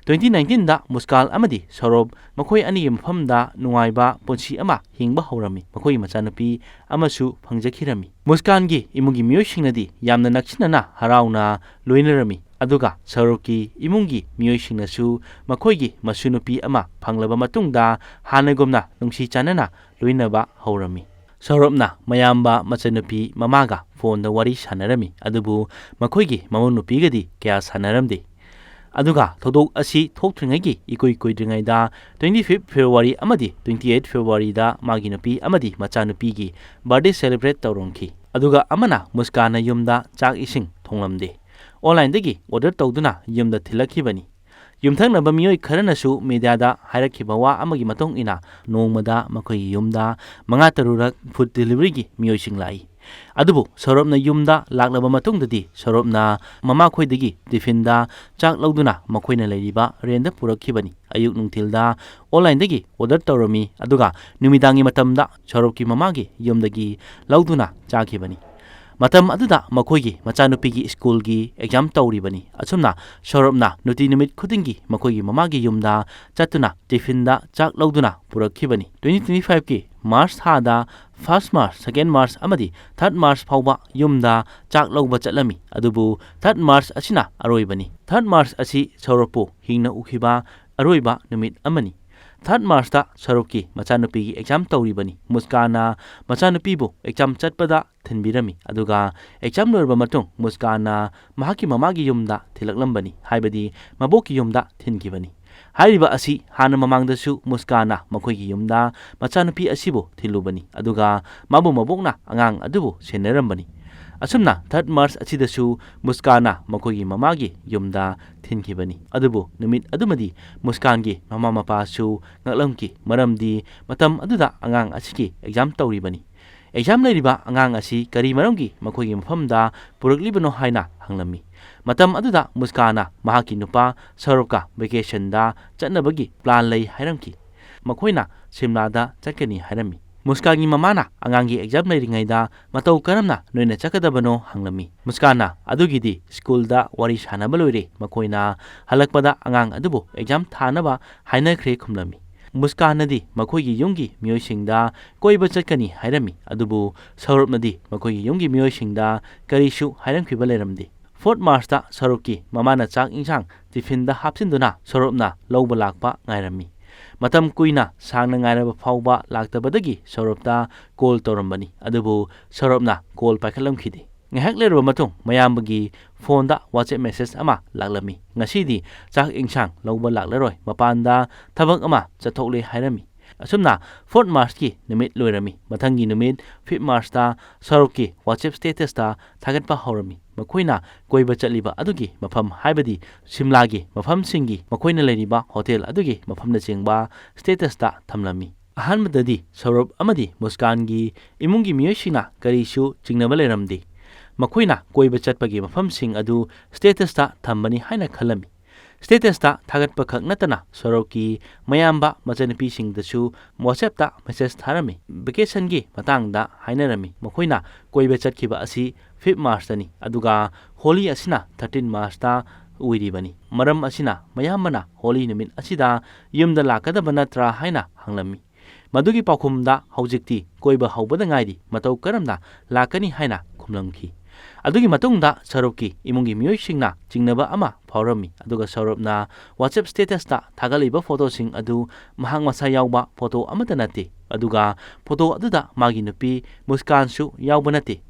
ꯇ꯭ꯋꯦꯟꯇꯤ ꯅꯥꯏꯟꯇꯤꯟꯗ ꯃꯨꯁꯀꯥꯟ ꯑꯃꯗꯤ ꯁꯧꯔꯞ ꯃꯈꯣꯏ ꯑꯅꯤꯒꯤ ꯃꯐꯝꯗ ꯅꯨꯡꯉꯥꯏꯕ ꯄꯨꯟꯁꯤ ꯑꯃ ꯍꯤꯡꯕ ꯍꯧꯔꯝꯃꯤ꯫ ꯃꯈꯣꯏꯒꯤ ꯃꯆꯥꯅꯨꯄꯤ ꯑꯃꯁꯨ ꯐꯪꯖꯈꯤꯔꯝꯃꯤ꯫ ꯃꯨꯁꯀꯥꯟꯒꯤ ꯏꯃꯨꯡꯒꯤ ꯃꯤꯑꯣꯏꯁꯤꯡꯅꯗꯤ ꯌꯥꯝꯅ ꯅꯛꯁꯤꯟꯅꯅ ꯍꯔꯥꯎꯅ ꯂꯣꯏꯅꯔꯝꯃꯤ꯫ ꯑꯗꯨꯒ ꯁꯧꯔꯞꯀꯤ ꯏꯃꯨꯡꯒꯤ ꯃꯤꯑꯣꯏꯁꯤꯡꯅꯁꯨ ꯃꯈꯣꯏꯒꯤ ꯃꯁꯨ ꯅꯨꯄꯤ ꯑꯃ ꯐꯪꯂꯕ ꯃꯇꯨꯡꯗ ꯍꯥꯟꯅꯒꯨꯝꯅ ꯅꯨꯡꯁꯤ ꯆꯥꯟꯅꯅ ꯂꯣꯏꯅꯕ ꯍꯧꯔꯝꯃꯤ꯫ ꯁꯧꯔꯞꯅ ꯃꯌꯥꯝꯕ ꯃꯆꯟꯅꯨꯄꯤ ꯃꯃꯥꯒ ꯐꯣꯟꯗ ꯋꯥꯔꯤ ꯁꯥꯟꯅꯔꯝꯃꯤ, ꯑꯗꯨꯕꯨ ꯃꯈꯣꯏꯒꯤ ꯃꯃꯧ ꯅꯨꯄꯤꯒꯗꯤ ꯀꯌꯥ ꯁꯥꯟꯅꯔꯝꯗꯦ꯫ ꯑꯗꯨꯒ ꯊꯧꯗꯣꯛ ꯑꯁꯤ ꯊꯣꯛꯇ꯭ꯔꯤꯉꯩꯒꯤ ꯏꯀꯨꯏ ꯀꯨꯏꯗ꯭ꯔꯤꯉꯩꯗ, ꯇ꯭ꯋꯦꯟꯇꯤ ꯐꯤꯐ ꯐꯦꯕ꯭ꯔꯨꯋꯥꯔꯤ ꯑꯃꯗꯤ ꯇ꯭ꯋꯦꯟꯇꯤ ꯑꯩꯠ ꯐꯦꯕ꯭ꯔꯨꯋꯥꯔꯤꯗ ꯃꯥꯒꯤ ꯅꯨꯄꯤ ꯑꯃꯗꯤ ꯃꯆꯥꯅꯨꯄꯤꯒꯤ ꯕꯥꯔꯗꯦ ꯁꯦꯂꯦꯕ꯭ꯔꯦꯠ ꯇꯧꯔꯝꯈꯤ꯫ ꯑꯗꯨꯒ ꯑꯃꯅ ꯃꯨꯁꯀꯥꯟꯅ ꯌꯨꯝꯗ ꯆꯥꯛ ꯏꯁꯤꯡ ꯊꯣꯡꯂꯝꯗꯦ꯫ ꯑꯣꯟꯂꯥꯏꯟꯗꯒꯤ ꯑꯣꯔꯗꯔ ꯇꯧꯗꯨꯅ ꯌꯨꯝꯗ ꯊꯤꯜꯂꯛꯈꯤꯕꯅꯤ꯫ ꯌꯨꯝꯊꯪꯅꯕ ꯃꯤꯑꯣꯏ ꯈꯔꯅꯁꯨ ꯃꯦꯗꯤꯌꯥꯗ ꯍꯥꯏꯔꯛꯈꯤꯕ ꯋꯥ ꯑꯃꯒꯤ ꯃꯇꯨꯡ ꯏꯟꯅ, ꯅꯣꯡꯃꯗ ꯃꯈꯣꯏꯒꯤ ꯌꯨꯝꯗ ꯃꯉꯥ ꯇꯔꯨꯛꯔꯛ ꯐꯨꯗ ꯗꯦꯂꯤꯚꯔꯤꯒꯤ ꯃꯤꯑꯣꯏꯁꯤꯡ ꯂꯥꯛꯏ꯫ ꯑꯗꯨꯕꯨ ꯁꯧꯔꯞꯅ ꯌꯨꯝꯗ ꯂꯥꯛꯂꯕ ꯃꯇꯨꯡꯗꯗꯤ ꯁꯧꯔꯞꯅ ꯃꯃꯥꯈꯣꯏꯗꯒꯤ ꯇꯤꯐꯤꯟꯗ ꯆꯥꯛ ꯂꯧꯗꯨꯅ ꯃꯈꯣꯏꯅ ꯂꯩꯔꯤꯕ ꯔꯦꯟꯗ ꯄꯨꯔꯛꯈꯤꯕꯅꯤ꯫ ꯑꯌꯨꯛ ꯅꯨꯡꯊꯤꯜꯗ ꯑꯣꯟꯂꯥꯏꯟꯗꯒꯤ ꯑꯣꯔꯗꯔ ꯇꯧꯔꯝꯃꯤ, ꯑꯗꯨꯒ ꯅꯨꯃꯤꯗꯥꯡꯒꯤ ꯃꯇꯝꯗ ꯁꯧꯔꯞꯀꯤ ꯃꯃꯥꯒꯤ ꯌꯨꯝꯗꯒꯤ ꯂꯧꯗꯨꯅ ꯆꯥꯈꯤꯕꯅꯤ꯫ ꯃꯇꯝ ꯑꯗꯨꯗ ꯃꯈꯣꯏꯒꯤ ꯃꯆꯥꯅꯨꯄꯤꯒꯤ ꯁ꯭ꯀꯨꯜꯒꯤ ꯑꯦꯛꯖꯥꯝ ꯇꯧꯔꯤꯕꯅꯤ꯫ ꯑꯁꯨꯝꯅ ꯁꯧꯔꯞꯅ ꯅꯨꯡꯇꯤ ꯅꯨꯃꯤꯠ ꯈꯨꯗꯤꯡꯒꯤ ꯃꯈꯣꯏꯒꯤ ꯃꯃꯥꯒꯤ ꯌꯨꯝꯗ ꯆꯠꯇꯨꯅ ꯇꯤꯐꯤꯟꯗ ꯆꯥꯛ ꯂꯧꯗꯨꯅ ꯄꯨꯔꯛꯈꯤꯕꯅꯤ꯫ ꯇ꯭ꯋꯦꯟꯇꯤ ꯇ꯭ꯋꯦꯟꯇꯤ ꯐꯥꯏꯚꯀꯤ ꯃꯥꯔꯆ ꯊꯥꯗ ꯐꯥꯔꯁ ꯃꯥꯔꯆ, ꯁꯦꯀꯦꯟ ꯃꯥꯔꯆ ꯑꯃꯗꯤ ꯊꯥꯔꯠ ꯃꯥꯔꯆ ꯐꯥꯎꯕ ꯌꯨꯝꯗ ꯆꯥꯛ ꯂꯧꯕ ꯆꯠꯂꯝꯃꯤ꯫ ꯑꯗꯨꯕꯨ ꯊꯥꯔꯠ ꯃꯥꯔꯆ ꯑꯁꯤꯅ ꯑꯔꯣꯏꯕꯅꯤ꯫ ꯊꯥꯔꯠ ꯃꯥꯔꯆ ꯑꯁꯤ ꯁꯧꯔꯞꯄꯨ ꯍꯤꯡꯅ ꯎꯈꯤꯕ ꯑꯔꯣꯏꯕ ꯅꯨꯃꯤꯠ ꯑꯃꯅꯤ꯫ ꯊꯥꯔꯠ ꯃꯥꯔꯆꯇ ꯁꯔꯨꯞꯀꯤ ꯃꯆꯥꯅꯨꯄꯤꯒꯤ ꯑꯦꯛꯖꯥꯝ ꯇꯧꯔꯤꯕꯅꯤ꯫ ꯃꯨꯁꯀꯥꯟꯅ ꯃꯆꯥꯅꯨꯄꯤꯕꯨ ꯑꯦꯛꯖꯥꯝ ꯆꯠꯄꯗ ꯊꯤꯟꯕꯤꯔꯝꯃꯤ, ꯑꯗꯨꯒ ꯑꯦꯛꯖꯥꯝ ꯂꯣꯏꯔꯕ ꯃꯇꯨꯡ ꯃꯨꯁꯀꯥꯟꯅ ꯃꯍꯥꯛꯀꯤ ꯃꯃꯥꯒꯤ ꯌꯨꯝꯗ ꯊꯤꯜꯂꯛꯂꯝꯕꯅꯤ, ꯍꯥꯏꯕꯗꯤ ꯃꯕꯣꯛꯀꯤ ꯌꯨꯝꯗ ꯊꯤꯟꯈꯤꯕꯅꯤ꯫ ꯍꯥꯏꯔꯤꯕ ꯑꯁꯤ ꯍꯥꯟꯅ ꯃꯃꯥꯡꯗꯁꯨ ꯃꯨꯁꯀꯥꯟꯅ ꯃꯈꯣꯏꯒꯤ ꯌꯨꯝꯗ ꯃꯆꯥꯅꯨꯄꯤ ꯑꯁꯤꯕꯨ ꯊꯤꯜꯂꯨꯕꯅꯤ, ꯑꯗꯨꯒ ꯃꯥꯕꯨ ꯃꯕꯣꯛꯅ ꯑꯉꯥꯡ ꯑꯗꯨꯕꯨ ꯁꯦꯟꯅꯔꯝꯕꯅꯤ꯫ ꯑꯁꯨꯝꯅ ꯊꯥꯔꯠ ꯃꯥꯔꯆ ꯑꯁꯤꯗꯁꯨ ꯃꯨꯁꯀꯥꯟꯅ ꯃꯈꯣꯏꯒꯤ ꯃꯃꯥꯒꯤ ꯌꯨꯝꯗ ꯊꯤꯟꯈꯤꯕꯅꯤ꯫ ꯑꯗꯨꯕꯨ ꯅꯨꯃꯤꯠ ꯑꯗꯨꯃꯗꯤ ꯃꯨꯁꯀꯥꯟꯒꯤ ꯃꯃꯥ ꯃꯄꯥꯁꯨ ꯉꯛꯂꯝꯈꯤ, ꯃꯔꯝꯗꯤ ꯃꯇꯝ ꯑꯗꯨꯗ ꯑꯉꯥꯡ ꯑꯁꯤꯒꯤ ꯑꯦꯛꯖꯥꯝ ꯇꯧꯔꯤꯕꯅꯤ꯫ ꯑꯦꯛꯖꯥꯝ ꯂꯩꯔꯤꯕ ꯑꯉꯥꯡ ꯑꯁꯤ ꯀꯔꯤ ꯃꯔꯝꯒꯤ ꯃꯈꯣꯏꯒꯤ ꯃꯐꯝꯗ ꯄꯨꯔꯛꯂꯤꯕꯅꯣ ꯍꯥꯏꯅ ꯍꯪꯂꯝꯃꯤ꯫ ꯃꯇꯝ ꯑꯗꯨꯗ ꯃꯨꯁꯀꯥꯟꯅ ꯃꯍꯥꯛꯀꯤ ꯅꯨꯄꯥ ꯁꯧꯔꯚꯀ ꯚꯦꯀꯦꯁꯟꯗ ꯆꯠꯅꯕꯒꯤ ꯄ꯭ꯂꯥꯟ ꯂꯩ ꯍꯥꯏꯔꯝꯈꯤ꯫ ꯃꯈꯣꯏꯅ ꯁꯤꯝꯂꯥꯗ ꯆꯠꯀꯅꯤ ꯍꯥꯏꯔꯝꯃꯤ꯫ ꯃꯨꯁꯀꯥꯟꯒꯤ ꯃꯃꯥꯅ ꯑꯉꯥꯡꯒꯤ ꯑꯦꯛꯖꯥꯝ ꯂꯩꯔꯤꯉꯩꯗ ꯃꯇꯧ ꯀꯔꯝꯅ ꯅꯣꯏꯅ ꯆꯠꯀꯗꯕꯅꯣ ꯍꯪꯂꯝꯃꯤ꯫ ꯃꯨꯁꯀꯥꯟꯅ ꯑꯗꯨꯒꯤꯗꯤ ꯁ꯭ꯀꯨꯜꯗ ꯋꯥꯔꯤ ꯁꯥꯟꯅꯕ ꯂꯣꯏꯔꯦ, ꯃꯈꯣꯏꯅ ꯍꯜꯂꯛꯄꯗ ꯑꯉꯥꯡ ꯑꯗꯨꯕꯨ ꯑꯦꯛꯖꯥꯝ ꯊꯥꯅꯕ ꯍꯥꯏꯅꯈ꯭ꯔꯦ ꯈꯨꯝꯂꯝꯃꯤ꯫ ꯃꯨꯁꯀꯥꯟꯅꯗꯤ ꯃꯈꯣꯏꯒꯤ ꯌꯨꯝꯒꯤ ꯃꯤꯑꯣꯏꯁꯤꯡꯗ ꯀꯣꯏꯕ ꯆꯠꯀꯅꯤ ꯍꯥꯏꯔꯝꯃꯤ, ꯑꯗꯨꯕꯨ ꯁꯧꯔꯚꯅꯗꯤ ꯃꯈꯣꯏꯒꯤ ꯌꯨꯝꯒꯤ ꯃꯤꯑꯣꯏꯁꯤꯡꯗ ꯀꯔꯤꯁꯨ ꯍꯥꯏꯔꯝꯈꯤꯕ ꯂꯩꯔꯝꯗꯦ꯫ ꯐꯣꯔꯠ ꯃꯥꯔꯆꯇ ꯁꯧꯔꯚꯀꯤ ꯃꯃꯥꯅ ꯆꯥꯛ ꯏꯟꯁꯥꯡ ꯇꯤꯐꯤꯟꯗ ꯍꯥꯞꯆꯤꯟꯗꯨꯅ ꯁꯧꯔꯚꯅ ꯂꯧꯕ ꯂꯥꯛꯄ ꯉꯥꯏꯔꯝꯃꯤ꯫ ꯃꯇꯝ ꯀꯨꯏꯅ ꯁꯥꯡꯅ ꯉꯥꯏꯔꯕ ꯐꯥꯎꯕ ꯂꯥꯛꯇꯕꯗꯒꯤ ꯁꯧꯔꯚꯇ ꯀꯣꯜ ꯇꯧꯔꯝꯕꯅꯤ, ꯑꯗꯨꯕꯨ ꯁꯧꯔꯚꯅ ꯀꯣꯜ ꯄꯥꯏꯈꯠꯂꯝꯈꯤꯗꯦ꯫ ꯉꯥꯏꯍꯥꯛ ꯂꯩꯔꯕ ꯃꯇꯨꯡ ꯃꯌꯥꯝꯕꯒꯤ ꯐꯣꯟꯗ WhatsApp ꯃꯦꯁꯦꯖ ꯑꯃ ꯂꯥꯛꯂꯝꯃꯤ, "ꯉꯁꯤꯗꯤ ꯆꯥꯛ ꯏꯟꯁꯥꯡ ꯂꯧꯕ ꯂꯥꯛꯂꯔꯣꯏ, ꯃꯄꯥꯟꯗ ꯊꯕꯛ ꯑꯃ ꯆꯠꯊꯣꯛꯂꯦ" ꯍꯥꯏꯔꯝꯃꯤ꯫ ꯑꯁꯨꯝꯅ ꯐꯣꯔꯠ ꯃꯥꯔꯆꯀꯤ ꯅꯨꯃꯤꯠ ꯂꯣꯏꯔꯝꯃꯤ꯫ ꯃꯊꯪꯒꯤ ꯅꯨꯃꯤꯠ ꯐꯤꯐ ꯃꯥꯔꯆꯇ ꯁꯧꯔꯚꯀꯤ WhatsApp ꯁ꯭ꯇꯦꯇꯁꯇ ꯊꯥꯒꯠꯄ ꯍꯧꯔꯝꯃꯤ, ꯃꯈꯣꯏꯅ ꯀꯣꯏꯕ ꯆꯠꯂꯤꯕ ꯑꯗꯨꯒꯤ ꯃꯐꯝ, ꯍꯥꯏꯕꯗꯤ ꯁꯤꯝꯂꯥꯒꯤ ꯃꯐꯝꯁꯤꯡꯒꯤ ꯃꯈꯣꯏꯅ ꯂꯩꯔꯤꯕ ꯍꯣꯇꯦꯜ ꯑꯗꯨꯒꯤ ꯃꯐꯝꯅꯆꯤꯡꯕ ꯁ꯭ꯇꯦꯇꯁꯇ ꯊꯝꯂꯝꯃꯤ꯫ ꯑꯍꯥꯟꯕꯗꯗꯤ ꯁꯧꯔꯚ ꯑꯃꯗꯤ ꯃꯨꯁꯀꯥꯟꯒꯤ ꯏꯃꯨꯡꯒꯤ ꯃꯤꯑꯣꯏꯁꯤꯡꯅ ꯀꯔꯤꯁꯨ ꯆꯤꯡꯅꯕ ꯂꯩꯔꯝꯗꯦ꯫ ꯃꯈꯣꯏꯅ ꯀꯣꯏꯕ ꯆꯠꯄꯒꯤ ꯃꯐꯝꯁꯤꯡ ꯑꯗꯨ ꯁ꯭ꯇꯦꯇꯁꯇ ꯊꯝꯕꯅꯤ ꯍꯥꯏꯅ ꯈꯜꯂꯝꯃꯤ꯫ ꯁ꯭ꯇꯦꯇꯁꯇ ꯊꯥꯒꯠꯄ ꯈꯛ ꯅꯠꯇꯅ ꯁꯧꯔꯚꯀꯤ ꯃꯌꯥꯝꯕ ꯃꯆꯟꯅꯨꯄꯤꯁꯤꯡꯗꯁꯨ WhatsAppꯇ ꯃꯦꯁꯦꯖ ꯊꯥꯔꯝꯃꯤ꯫ ꯚꯦꯀꯦꯁꯟꯒꯤ ꯃꯇꯥꯡꯗ ꯍꯥꯏꯅꯔꯝꯃꯤ꯫ ꯃꯈꯣꯏꯅ ꯀꯣꯏꯕ ꯆꯠꯈꯤꯕ ꯑꯁꯤ ꯐꯤꯐ ꯃꯥꯔꯆꯇꯅꯤ, ꯑꯗꯨꯒ ꯍꯣꯂꯤ ꯑꯁꯤꯅ ꯊꯥꯔꯇꯤꯟ ꯃꯥꯔꯆꯇ ꯑꯣꯏꯔꯤꯕꯅꯤ꯫ ꯃꯔꯝ ꯑꯁꯤꯅ ꯃꯌꯥꯝꯕꯅ ꯍꯣꯂꯤ ꯅꯨꯃꯤꯠ ꯑꯁꯤꯗ ꯌꯨꯝꯗ ꯂꯥꯛꯀꯗꯕ ꯅꯠꯇ꯭ꯔꯥ ꯍꯥꯏꯅ ꯍꯪꯂꯝꯃꯤ꯫ ꯃꯗꯨꯒꯤ ꯄꯥꯎꯈꯨꯝꯗ, "ꯍꯧꯖꯤꯛꯇꯤ ꯀꯣꯏꯕ ꯍꯧꯕꯗ ꯉꯥꯏꯔꯤ, ꯃꯇꯧ ꯀꯔꯝꯅ ꯂꯥꯛꯀꯅꯤ?" ꯍꯥꯏꯅ ꯈꯨꯝꯂꯝꯈꯤ꯫ ꯑꯗꯨꯒꯤ ꯃꯇꯨꯡꯗ ꯁꯧꯔꯚꯀꯤ ꯏꯃꯨꯡꯒꯤ ꯃꯤꯑꯣꯏꯁꯤꯡꯅ ꯆꯤꯡꯅꯕ ꯑꯃ ꯐꯥꯎꯔꯝꯃꯤ, ꯑꯗꯨꯒ ꯁꯧꯔꯚꯅ WhatsApp statusꯇ ꯊꯥꯒꯠꯂꯤꯕ photoꯁꯤꯡ ꯑꯗꯨ ꯃꯍꯥꯛ ꯃꯁꯥ ꯌꯥꯎꯕ photo ꯑꯃꯠꯇ ꯅꯠꯇꯦ, ꯑꯗꯨꯒ photo ꯑꯗꯨꯗ ꯃꯥꯒꯤ ꯅꯨꯄꯤ ꯃꯨꯁꯀꯥꯟꯁꯨ ꯌꯥꯎꯕ ꯅꯠꯇꯦ꯫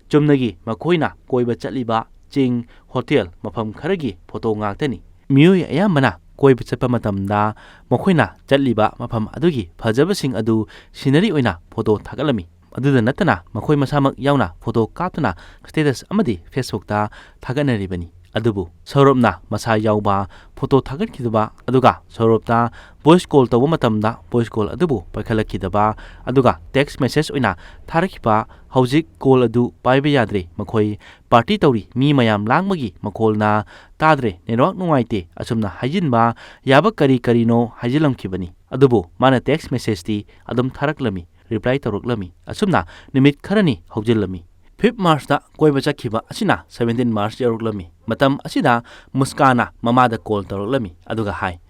ꯆꯨꯝꯅꯒꯤ ꯃꯈꯣꯏꯅ ꯀꯣꯏꯕ ꯆꯠꯂꯤꯕ ꯆꯤꯡ, hotel, ꯃꯐꯝ ꯈꯔꯒꯤ photo ꯉꯥꯛꯇꯅꯤ꯫ ꯃꯤꯑꯣꯏ ꯑꯌꯥꯝꯕꯅ ꯀꯣꯏꯕ ꯆꯠꯄ ꯃꯇꯝꯗ ꯃꯈꯣꯏꯅ ꯆꯠꯂꯤꯕ ꯃꯐꯝ ꯑꯗꯨꯒꯤ ꯐꯖꯕꯁꯤꯡ ꯑꯗꯨ scenery ꯑꯣꯏꯅ photo ꯊꯥꯒꯠꯂꯝꯃꯤ꯫ ꯑꯗꯨꯗ ꯅꯠꯇꯅ ꯃꯈꯣꯏ ꯃꯁꯥꯃꯛ ꯌꯥꯎꯅ photo ꯀꯥꯞꯇꯨꯅ status ꯑꯃꯗꯤ Facebookꯇ ꯊꯥꯒꯠꯅꯔꯤꯕꯅꯤ꯫ ꯑꯗꯨꯕꯨ ꯁꯧꯔꯚꯅ ꯃꯁꯥ ꯌꯥꯎꯕ photo ꯊꯥꯒꯠꯈꯤꯗꯕ, ꯑꯗꯨꯒ ꯁꯧꯔꯚꯇ voice call ꯇꯧꯕ ꯃꯇꯝꯗ voice call ꯑꯗꯨꯕꯨ ꯄꯥꯏꯈꯠꯂꯛꯈꯤꯗꯕ, ꯑꯗꯨꯒ text message ꯑꯣꯏꯅ ꯊꯥꯔꯛꯈꯤꯕ, "ꯍꯧꯖꯤꯛ call ꯑꯗꯨ ꯄꯥꯏꯕ ꯌꯥꯗ꯭ꯔꯦ, ꯃꯈꯣꯏ party ꯇꯧꯔꯤ, ꯃꯤ ꯃꯌꯥꯝ ꯂꯥꯡꯕꯒꯤ ꯃꯈꯣꯜꯅ ꯇꯥꯗ꯭ꯔꯦ, network ꯅꯨꯡꯉꯥꯏꯇꯦ", ꯑꯁꯨꯝꯅ ꯍꯥꯏꯖꯤꯟꯕ ꯌꯥꯕ ꯀꯔꯤ ꯀꯔꯤꯅꯣ ꯍꯥꯏꯖꯤꯜꯂꯝꯈꯤꯕꯅꯤ꯫ ꯑꯗꯨꯕꯨ ꯃꯥꯅ text messageꯇꯤ ꯑꯗꯨꯝ ꯊꯥꯔꯛꯂꯝꯃꯤ, reply ꯇꯧꯔꯛꯂꯝꯃꯤ꯫ ꯑꯁꯨꯝꯅ ꯅꯨꯃꯤꯠ ꯈꯔꯅꯤ ꯍꯧꯖꯤꯜꯂꯝꯃꯤ꯫ Fifth Marchꯇ ꯀꯣꯏꯕ ꯆꯠꯈꯤꯕ ꯑꯁꯤꯅ seventeen March ꯌꯧꯔꯛꯂꯝꯃꯤ꯫ ꯃꯇꯝ ꯑꯁꯤꯗ ꯃꯨꯁꯀꯥꯟꯅ ꯃꯃꯥꯗ call ꯇꯧꯔꯛꯂꯝꯃꯤ, ꯑꯗꯨꯒ ꯍꯥꯏ,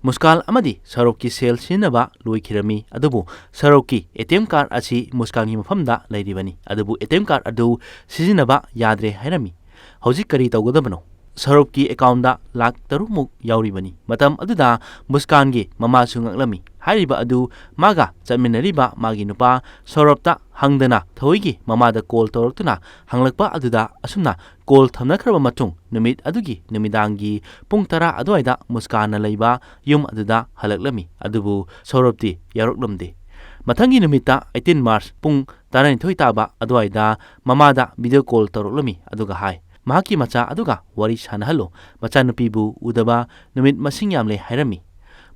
ꯃꯨꯁꯀꯥꯟ ꯑꯃꯗꯤ ꯁꯧꯔꯚꯀꯤ ꯁꯦꯜ ꯁꯤꯖꯤꯟꯅꯕ ꯂꯣꯏꯈꯤꯔꯝꯃꯤ, ꯑꯗꯨꯕꯨ ꯁꯧꯔꯚꯀꯤ ATM card ꯑꯁꯤ ꯃꯨꯁꯀꯥꯟꯒꯤ ꯃꯐꯝꯗ ꯂꯩꯔꯤꯕꯅꯤ, ꯑꯗꯨꯕꯨ ATM card ꯑꯗꯨ ꯁꯤꯖꯤꯟꯅꯕ ꯌꯥꯗ꯭ꯔꯦ ꯍꯥꯏꯔꯝꯃꯤ꯫ ꯍꯧꯖꯤꯛ ꯀꯔꯤ ꯇꯧꯒꯗꯕꯅꯣ? ꯁꯧꯔꯚꯀꯤ accountꯇ ꯂꯥꯈ ꯇꯔꯨꯛꯃꯨꯛ ꯌꯥꯎꯔꯤꯕꯅꯤ꯫ ꯃꯇꯝ ꯑꯗꯨꯗ ꯃꯨꯁꯀꯥꯟꯒꯤ ꯃꯃꯥꯁꯨ ꯉꯛꯂꯝꯃꯤ꯫ ꯍꯥꯏꯔꯤꯕ ꯑꯗꯨ ꯃꯥꯒ ꯆꯠꯃꯤꯟꯅꯔꯤꯕ ꯃꯥꯒꯤ ꯅꯨꯄꯥ ꯁꯧꯔꯚꯇ ꯍꯪꯗꯅ ꯊꯑꯣꯏꯒꯤ ꯃꯃꯥꯗ call ꯇꯧꯔꯛꯇꯨꯅ ꯍꯪꯂꯛꯄ ꯑꯗꯨꯗ ꯑꯁꯨꯝꯅ call ꯊꯝꯅꯈ꯭ꯔꯕ ꯃꯇꯨꯡ ꯅꯨꯃꯤꯠ ꯑꯗꯨꯒꯤ ꯅꯨꯃꯤꯗꯥꯡꯒꯤ ꯄꯨꯡ ꯇꯔꯥ ꯑꯗꯨꯋꯥꯏꯗ ꯃꯨꯁꯀꯥꯟꯅ ꯂꯩꯕ ꯌꯨꯝ ꯑꯗꯨꯗ ꯍꯜꯂꯛꯂꯝꯃꯤ, ꯑꯗꯨꯕꯨ ꯁꯧꯔꯚꯇꯤ ꯌꯥꯎꯔꯛꯂꯝꯗꯦ꯫ ꯃꯊꯪꯒꯤ ꯅꯨꯃꯤꯠꯇ eighteen March ꯄꯨꯡ ꯇꯔꯥꯅꯤꯊꯣꯏ ꯇꯥꯕ ꯑꯗꯨꯋꯥꯏꯗ ꯃꯃꯥꯗ video call ꯇꯧꯔꯛꯂꯝꯃꯤ, ꯑꯗꯨꯒ ꯍꯥꯏ, ꯃꯍꯥꯛꯀꯤ ꯃꯆꯥ ꯑꯗꯨꯒ ꯋꯥꯔꯤ ꯁꯥꯟꯅꯍꯜꯂꯨ, ꯃꯆꯥꯅꯨꯄꯤꯕꯨ ꯎꯗꯕ ꯅꯨꯃꯤꯠ ꯃꯁꯤꯡ ꯌꯥꯝꯂꯦ ꯍꯥꯏꯔꯝꯃꯤ꯫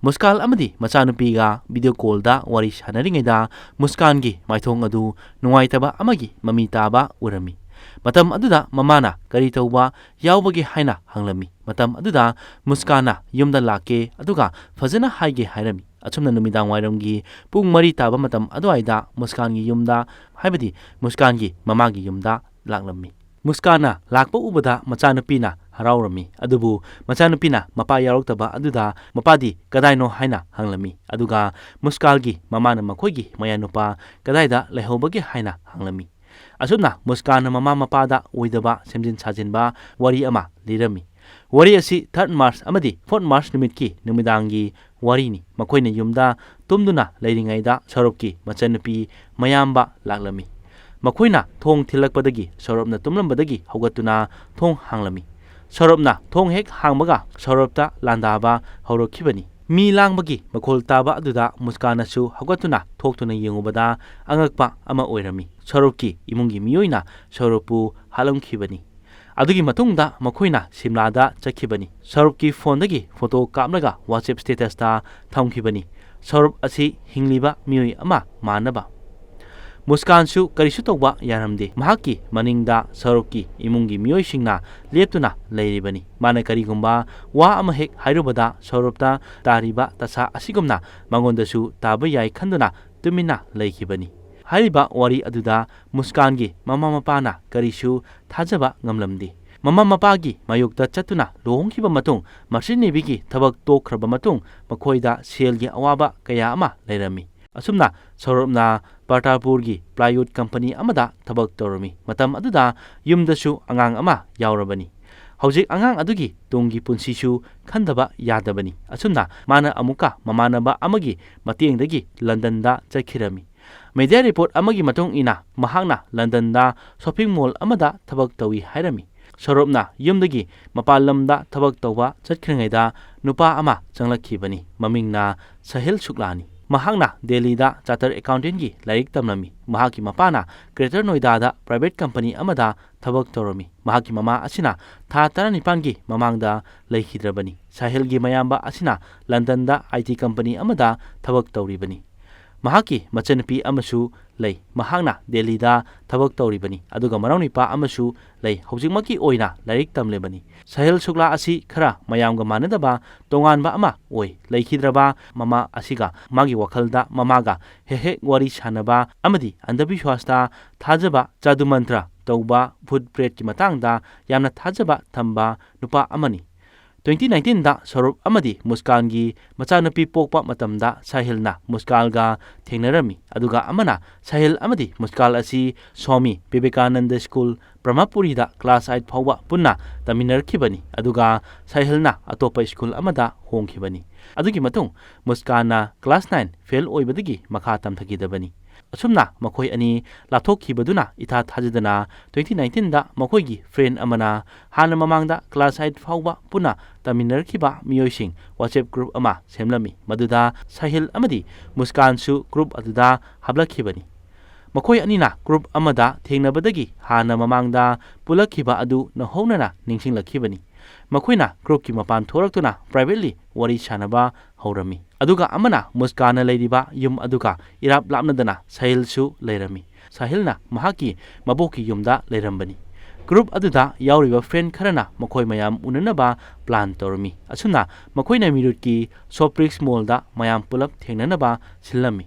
ꯃꯨꯁꯀꯥꯟ ꯑꯃꯗꯤ ꯃꯆꯥꯅꯨꯄꯤꯒ video callꯗ ꯋꯥꯔꯤ ꯁꯥꯟꯅꯔꯤꯉꯩꯗ ꯃꯨꯁꯀꯥꯟꯒꯤ ꯃꯥꯏꯊꯣꯡ ꯑꯗꯨ ꯅꯨꯡꯉꯥꯏꯇꯕ ꯑꯃꯒꯤ ꯃꯃꯤ ꯇꯥꯕ ꯎꯔꯝꯃꯤ꯫ ꯃꯇꯝ ꯑꯗꯨꯗ ꯃꯃꯥꯅ ꯀꯔꯤ ꯇꯧꯕ ꯌꯥꯎꯕꯒꯦ ꯍꯥꯏꯅ ꯍꯪꯂꯝꯃꯤ꯫ ꯃꯇꯝ ꯑꯗꯨꯗ ꯃꯨꯁꯀꯥꯟꯅ ꯌꯨꯝꯗ ꯂꯥꯛꯀꯦ ꯑꯗꯨꯒ ꯐꯖꯅ ꯍꯥꯏꯒꯦ ꯍꯥꯏꯔꯝꯃꯤ꯫ ꯑꯁꯨꯝꯅ ꯅꯨꯃꯤꯗꯥꯡ ꯋꯥꯏꯔꯝꯒꯤ ꯄꯨꯡ ꯃꯔꯤ ꯇꯥꯕ ꯃꯇꯝ ꯑꯗꯨꯋꯥꯏꯗ ꯃꯨꯁꯀꯥꯟꯒꯤ ꯌꯨꯝꯗ, ꯍꯥꯏꯕꯗꯤ ꯃꯨꯁꯀꯥꯟꯒꯤ ꯃꯃꯥꯒꯤ ꯌꯨꯝꯗ ꯂꯥꯛꯂꯝꯃꯤ꯫ ꯃꯨꯁꯀꯥꯟꯅ ꯂꯥꯛꯄ ꯎꯕꯗ ꯃꯆꯥꯅꯨꯄꯤꯅ ꯍꯔꯥꯎꯔꯝꯃꯤ, ꯑꯗꯨꯕꯨ ꯃꯆꯥꯅꯨꯄꯤꯅ ꯃꯄꯥ ꯌꯥꯎꯔꯛꯇꯕ ꯑꯗꯨꯗ ꯃꯄꯥꯗꯤ ꯀꯗꯥꯏꯅꯣ ꯍꯥꯏꯅ ꯍꯪꯂꯝꯃꯤ, ꯑꯗꯨꯒ ꯃꯨꯁꯀꯥꯟꯒꯤ ꯃꯃꯥꯅ ꯃꯈꯣꯏꯒꯤ ꯃꯌꯥꯅꯨꯄꯥ ꯀꯗꯥꯏꯗ ꯂꯩꯍꯧꯕꯒꯦ ꯍꯥꯏꯅ ꯍꯪꯂꯝꯃꯤ꯫ ꯑꯁꯨꯝꯅ ꯃꯨꯁꯀꯥꯟꯅ ꯃꯃꯥ ꯃꯄꯥꯗ ꯑꯣꯏꯗꯕ ꯁꯦꯝꯖꯤꯟ ꯁꯥꯖꯤꯟꯕ ꯋꯥꯔꯤ ꯑꯃ ꯂꯤꯔꯝꯃꯤ꯫ ꯋꯥꯔꯤ ꯑꯁꯤ third March ꯑꯃꯗꯤ fourth March ꯅꯨꯃꯤꯠꯀꯤ ꯅꯨꯃꯤꯗꯥꯡꯒꯤ ꯋꯥꯔꯤꯅꯤ꯫ ꯃꯈꯣꯏꯅ ꯌꯨꯝꯗ ꯇꯨꯝꯗꯨꯅ ꯂꯩꯔꯤꯉꯩꯗ ꯁꯧꯔꯞꯀꯤ ꯃꯆꯟꯅꯨꯄꯤ ꯃꯌꯥꯝꯕ ꯂꯥꯛꯂꯝꯃꯤ꯫ ꯃꯈꯣꯏꯅ ꯊꯣꯡ ꯊꯤꯜꯂꯛꯄꯗꯒꯤ ꯁꯧꯔꯞꯅ ꯇꯨꯝꯂꯝꯕꯗꯒꯤ ꯍꯧꯒꯠꯇꯨꯅ ꯊꯣꯡ ꯍꯥꯡꯂꯝꯃꯤ꯫ ꯁꯧꯔꯞꯅ ꯊꯣꯡ ꯍꯦꯛ ꯍꯥꯡꯕꯒ ꯁꯧꯔꯞꯇ ꯂꯥꯟꯗꯥꯕ ꯍꯧꯔꯛꯈꯤꯕꯅꯤ꯫ ꯃꯤ ꯂꯥꯡꯕꯒꯤ ꯃꯈꯣꯜ ꯇꯥꯕ ꯑꯗꯨꯗ ꯃꯨꯁꯀꯥꯟꯅꯁꯨ ꯍꯧꯒꯠꯇꯨꯅ ꯊꯣꯛꯇꯨꯅ ꯌꯦꯡꯉꯨꯕꯗ ꯑꯉꯛꯄ ꯑꯃ ꯑꯣꯏꯔꯝꯃꯤ꯫ ꯁꯧꯔꯞꯀꯤ ꯏꯃꯨꯡꯒꯤ ꯃꯤꯑꯣꯏꯅ ꯁꯧꯔꯞꯄꯨ ꯍꯥꯠꯂꯝꯈꯤꯕꯅꯤ꯫ ꯑꯗꯨꯒꯤ ꯃꯇꯨꯡꯗ ꯃꯈꯣꯏꯅ ꯁꯤꯝꯂꯥꯗ ꯆꯠꯈꯤꯕꯅꯤ꯫ ꯁꯧꯔꯞꯀꯤ ꯐꯣꯟꯗꯒꯤ ꯐꯣꯇꯣ ꯀꯥꯞꯂꯒ WhatsApp statusꯇ ꯊꯝꯈꯤꯕꯅꯤ꯫ ꯁꯧꯔꯞ ꯑꯁꯤ ꯍꯤꯡꯂꯤꯕ ꯃꯤꯑꯣꯏ ꯑꯃ ꯃꯥꯟꯅꯕ꯫ ꯃꯨꯁꯀꯥꯟꯁꯨ ꯀꯔꯤꯁꯨ ꯇꯧꯕ ꯌꯥꯔꯝꯗꯦ꯫ ꯃꯍꯥꯛꯀꯤ ꯃꯅꯤꯡꯗ ꯁꯧꯔꯞꯀꯤ ꯏꯃꯨꯡꯒꯤ ꯃꯤꯑꯣꯏꯁꯤꯡꯅ ꯂꯦꯞꯇꯨꯅ ꯂꯩꯔꯤꯕꯅꯤ꯫ ꯃꯥꯅ ꯀꯔꯤꯒꯨꯝꯕ ꯋꯥ ꯑꯃ ꯍꯦꯛ ꯍꯥꯏꯔꯨꯕꯗ ꯁꯧꯔꯞꯇ ꯇꯥꯔꯤꯕ ꯇꯁꯥ ꯑꯁꯤꯒꯨꯝꯅ ꯃꯉꯣꯟꯗꯁꯨ ꯇꯥꯕ ꯌꯥꯏ ꯈꯟꯗꯨꯅ ꯇꯨꯃꯤꯟꯅ ꯂꯩꯈꯤꯕꯅꯤ꯫ ꯍꯥꯏꯔꯤꯕ ꯋꯥꯔꯤ ꯑꯗꯨꯗ ꯃꯨꯁꯀꯥꯟꯒꯤ ꯃꯃꯥ ꯃꯄꯥꯅ ꯀꯔꯤꯁꯨ ꯊꯥꯖꯕ ꯉꯝꯂꯝꯗꯦ꯫ ꯃꯃꯥ ꯃꯄꯥꯒꯤ ꯃꯥꯌꯣꯛꯇ ꯆꯠꯇꯨꯅ ꯂꯨꯍꯣꯡꯈꯤꯕ ꯃꯇꯨꯡ, ꯃꯁꯤꯟ ꯅꯩꯕꯤꯒꯤ ꯊꯕꯛ ꯇꯣꯛꯈ꯭ꯔꯕ ꯃꯇꯨꯡ, ꯃꯈꯣꯏꯗ ꯁꯦꯜꯒꯤ ꯑꯋꯥꯕ ꯀꯌꯥ ꯑꯃ ꯂꯩꯔꯝꯃꯤ꯫ ꯑꯁꯨꯝꯅ ꯁꯧꯔꯞꯅ ꯄꯥꯇꯥꯄꯨꯔꯒꯤ plywood company ꯑꯃꯗ ꯊꯕꯛ ꯇꯧꯔꯝꯃꯤ꯫ ꯃꯇꯝ ꯑꯗꯨꯗ ꯌꯨꯝꯗꯁꯨ ꯑꯉꯥꯡ ꯑꯃ ꯌꯥꯎꯔꯕꯅꯤ꯫ ꯍꯧꯖꯤꯛ ꯑꯉꯥꯡ ꯑꯗꯨꯒꯤ ꯇꯨꯡꯒꯤ ꯄꯨꯟꯁꯤꯁꯨ ꯈꯟꯗꯕ ꯌꯥꯗꯕꯅꯤ꯫ ꯑꯁꯨꯝꯅ ꯃꯥꯅ ꯑꯃꯨꯛꯀ ꯃꯃꯥꯟꯅꯕ ꯑꯃꯒꯤ ꯃꯇꯦꯡꯗꯒꯤ ꯂꯟꯗꯟꯗ ꯆꯠꯈꯤꯔꯝꯃꯤ꯫ Media report ꯑꯃꯒꯤ ꯃꯇꯨꯡ ꯏꯟꯅ, ꯃꯍꯥꯛꯅ ꯂꯟꯗꯟꯗ shopping mall ꯑꯃꯗ ꯊꯕꯛ ꯇꯧꯏ ꯍꯥꯏꯔꯝꯃꯤ꯫ ꯁꯧꯔꯞꯅ ꯌꯨꯝꯗꯒꯤ ꯃꯄꯥꯟ ꯂꯝꯗ ꯊꯕꯛ ꯇꯧꯕ ꯆꯠꯈ꯭ꯔꯤꯉꯩꯗ ꯅꯨꯄꯥ ꯑꯃ ꯆꯪꯂꯛꯈꯤꯕꯅꯤ꯫ ꯃꯃꯤꯡꯅ ꯁꯥꯍꯤꯜ ꯁꯨꯛꯂꯥꯅꯤ꯫ ꯃꯍꯥꯛꯅ ꯗꯦꯜꯂꯤꯗ chartered accountantꯀꯤ ꯂꯥꯏꯔꯤꯛ ꯇꯝꯂꯝꯃꯤ꯫ ꯃꯍꯥꯛꯀꯤ ꯃꯄꯥꯅ Greater Noidada private company ꯑꯃꯗ ꯊꯕꯛ ꯇꯧꯔꯝꯃꯤ꯫ ꯃꯍꯥꯛꯀꯤ ꯃꯃꯥ ꯑꯁꯤꯅ ꯊꯥ ꯇꯔꯥꯅꯤꯄꯥꯟꯒꯤ ꯃꯃꯥꯡꯗ ꯂꯩꯈꯤꯗ꯭ꯔꯕꯅꯤ꯫ ꯁꯥꯍꯤꯜꯒꯤ ꯃꯌꯥꯝꯕ ꯑꯁꯤꯅ ꯂꯟꯗꯟꯗ IT company ꯑꯃꯗ ꯊꯕꯛ ꯇꯧꯔꯤꯕꯅꯤ꯫ ꯃꯍꯥꯛꯀꯤ ꯃꯆꯟꯅꯨꯄꯤ ꯑꯃꯁꯨ ꯂꯩ꯫ ꯃꯍꯥꯛꯅ ꯗꯦꯜꯂꯤꯗ ꯊꯕꯛ ꯇꯧꯔꯤꯕꯅꯤ, ꯑꯗꯨꯒ ꯃꯅꯥꯎꯅꯨꯄꯥ ꯑꯃꯁꯨ ꯂꯩ꯫ ꯍꯧꯖꯤꯛꯃꯛꯀꯤ ꯑꯣꯏꯅ ꯂꯥꯏꯔꯤꯛ ꯇꯝꯂꯤꯕꯅꯤ꯫ ꯁꯥꯍꯤꯜ ꯁꯨꯛꯂꯥ ꯑꯁꯤ ꯈꯔ ꯃꯌꯥꯝꯒ ꯃꯥꯟꯅꯗꯕ ꯇꯣꯉꯥꯟꯕ ꯑꯃ ꯑꯣꯏ꯫ ꯂꯩꯈꯤꯗ꯭ꯔꯕ ꯃꯃꯥ ꯑꯁꯤꯒ ꯃꯥꯒꯤ ꯋꯥꯈꯜꯗ ꯃꯃꯥꯒ ꯍꯦꯛ ꯍꯦꯛ ꯋꯥꯔꯤ ꯁꯥꯟꯅꯕ ꯑꯃꯗꯤ ꯑꯟꯙꯕꯤꯁ꯭ꯋꯥꯁꯇ ꯊꯥꯖꯕ, ꯖꯥꯗꯨ ꯃꯟꯇ꯭ꯔ ꯇꯧꯕ, ꯚꯨꯠ ꯄ꯭ꯔꯦꯠꯀꯤ ꯃꯇꯥꯡꯗ ꯌꯥꯝꯅ ꯊꯥꯖꯕ ꯊꯝꯕ ꯅꯨꯄꯥ ꯑꯃꯅꯤ꯫ ꯇ꯭ꯋꯦꯟꯇꯤ ꯅꯥꯏꯟꯇꯤꯟꯗ ꯁ꯭ꯋꯔꯨꯞ ꯑꯃꯗꯤ ꯃꯨꯁꯀꯥꯟꯒꯤ ꯃꯆꯥꯅꯨꯄꯤ ꯄꯣꯛꯄ ꯃꯇꯝꯗ ꯁꯥꯍꯤꯜꯅ ꯃꯨꯁꯀꯥꯟꯒ ꯊꯦꯡꯅꯔꯝꯃꯤ, ꯑꯗꯨꯒ ꯑꯃꯅ ꯁꯥꯍꯤꯜ ꯑꯃꯗꯤ ꯃꯨꯁꯀꯥꯟ ꯑꯁꯤ swami Vivekananda school ꯕ꯭ꯔꯍ꯭ꯃꯄꯨꯔꯤꯗ class eight ꯐꯥꯎꯕ ꯄꯨꯟꯅ ꯇꯝꯃꯤꯟꯅꯔꯛꯈꯤꯕꯅꯤ, ꯑꯗꯨꯒ ꯁꯥꯍꯤꯜꯅ ꯑꯇꯣꯞꯄ ꯁ꯭ꯀꯨꯜ ꯑꯃꯗ ꯍꯣꯡꯈꯤꯕꯅꯤ꯫ ꯑꯗꯨꯒꯤ ꯃꯇꯨꯡ ꯃꯨꯁꯀꯥꯟꯅ ꯀ꯭ꯂꯥꯁ ꯅꯥꯏꯟ ꯐꯦꯜ ꯑꯣꯏꯕꯗꯒꯤ ꯃꯈꯥ ꯇꯝꯊꯈꯤꯗꯕꯅꯤ꯫ ꯑꯁꯨꯝꯅ ꯃꯈꯣꯏ ꯑꯅꯤ ꯂꯥꯞꯊꯣꯛꯈꯤꯕꯗꯨꯅ ꯏꯊꯥ ꯊꯥꯖꯗꯅ ꯇ꯭ꯋꯦꯟꯇꯤ ꯅꯥꯏꯟꯇꯤꯟꯗ ꯃꯈꯣꯏꯒꯤ ꯐ꯭ꯔꯦꯟ ꯑꯃꯅ ꯍꯥꯟꯅ ꯃꯃꯥꯡꯗ ꯀ꯭ꯂꯥꯁ ꯑꯥꯏꯠ ꯐꯥꯎꯕ ꯄꯨꯟꯅ ꯇꯝꯃꯤꯟꯅꯔꯛꯈꯤꯕ ꯃꯤꯑꯣꯏꯁꯤꯡ WhatsApp ꯒ꯭ꯔꯨꯞ ꯑꯃ ꯁꯦꯝꯂꯝꯃꯤ, ꯃꯗꯨꯗ ꯁꯥꯍꯤꯜ ꯑꯃꯗꯤ ꯃꯨꯁꯀꯥꯟꯁꯨ ꯒ꯭ꯔꯨꯞ ꯑꯗꯨꯗ ꯍꯥꯞꯂꯛꯈꯤꯕꯅꯤ꯫ ꯃꯈꯣꯏ ꯑꯅꯤꯅ ꯒ꯭ꯔꯨꯞ ꯑꯃꯗ ꯊꯦꯡꯅꯕꯗꯒꯤ ꯍꯥꯟꯅ ꯃꯃꯥꯡꯗ ꯄꯨꯜꯂꯛꯈꯤꯕ ꯑꯗꯨ ꯅꯧꯍꯧꯅꯅ ꯅꯤꯡꯁꯤꯡꯂꯛꯈꯤꯕꯅꯤ꯫ ꯃꯈꯣꯏꯅ ꯒ꯭ꯔꯨꯞꯀꯤ ꯃꯄꯥꯟ ꯊꯣꯔꯛꯇꯨꯅ ꯄ꯭ꯔꯥꯏꯚꯦꯠꯂꯤ ꯋꯥꯔꯤ ꯁꯥꯅꯕ ꯍꯧꯔꯝꯃꯤ, ꯑꯗꯨꯒ ꯑꯃꯅ ꯃꯨꯁꯀꯥꯟꯅ ꯂꯩꯔꯤꯕ ꯌꯨꯝ ꯑꯗꯨꯒ ꯏꯔꯥꯞ ꯂꯥꯞꯅꯗꯅ ꯁꯥꯍꯤꯜꯁꯨ ꯂꯩꯔꯝꯃꯤ꯫ ꯁꯥꯍꯤꯜꯅ ꯃꯍꯥꯛꯀꯤ ꯃꯕꯣꯛꯀꯤ ꯌꯨꯝꯗ ꯂꯩꯔꯝꯕꯅꯤ꯫ ꯒ꯭ꯔꯨꯞ ꯑꯗꯨꯗ ꯌꯥꯎꯔꯤꯕ ꯐ꯭ꯔꯦꯟ ꯈꯔꯅ ꯃꯈꯣꯏ ꯃꯌꯥꯝ ꯎꯅꯅꯕ ꯄ꯭ꯂꯥꯟ ꯇꯧꯔꯝꯃꯤ꯫ ꯑꯁꯨꯝꯅ ꯃꯈꯣꯏꯅ ꯃꯤꯔꯨꯠꯀꯤ ꯁꯣꯄ꯭ꯔꯤꯛꯁ ꯃꯣꯜꯗ ꯃꯌꯥꯝ ꯄꯨꯂꯞ ꯊꯦꯡꯅꯅꯕ ꯁꯤꯜꯂꯝꯃꯤ꯫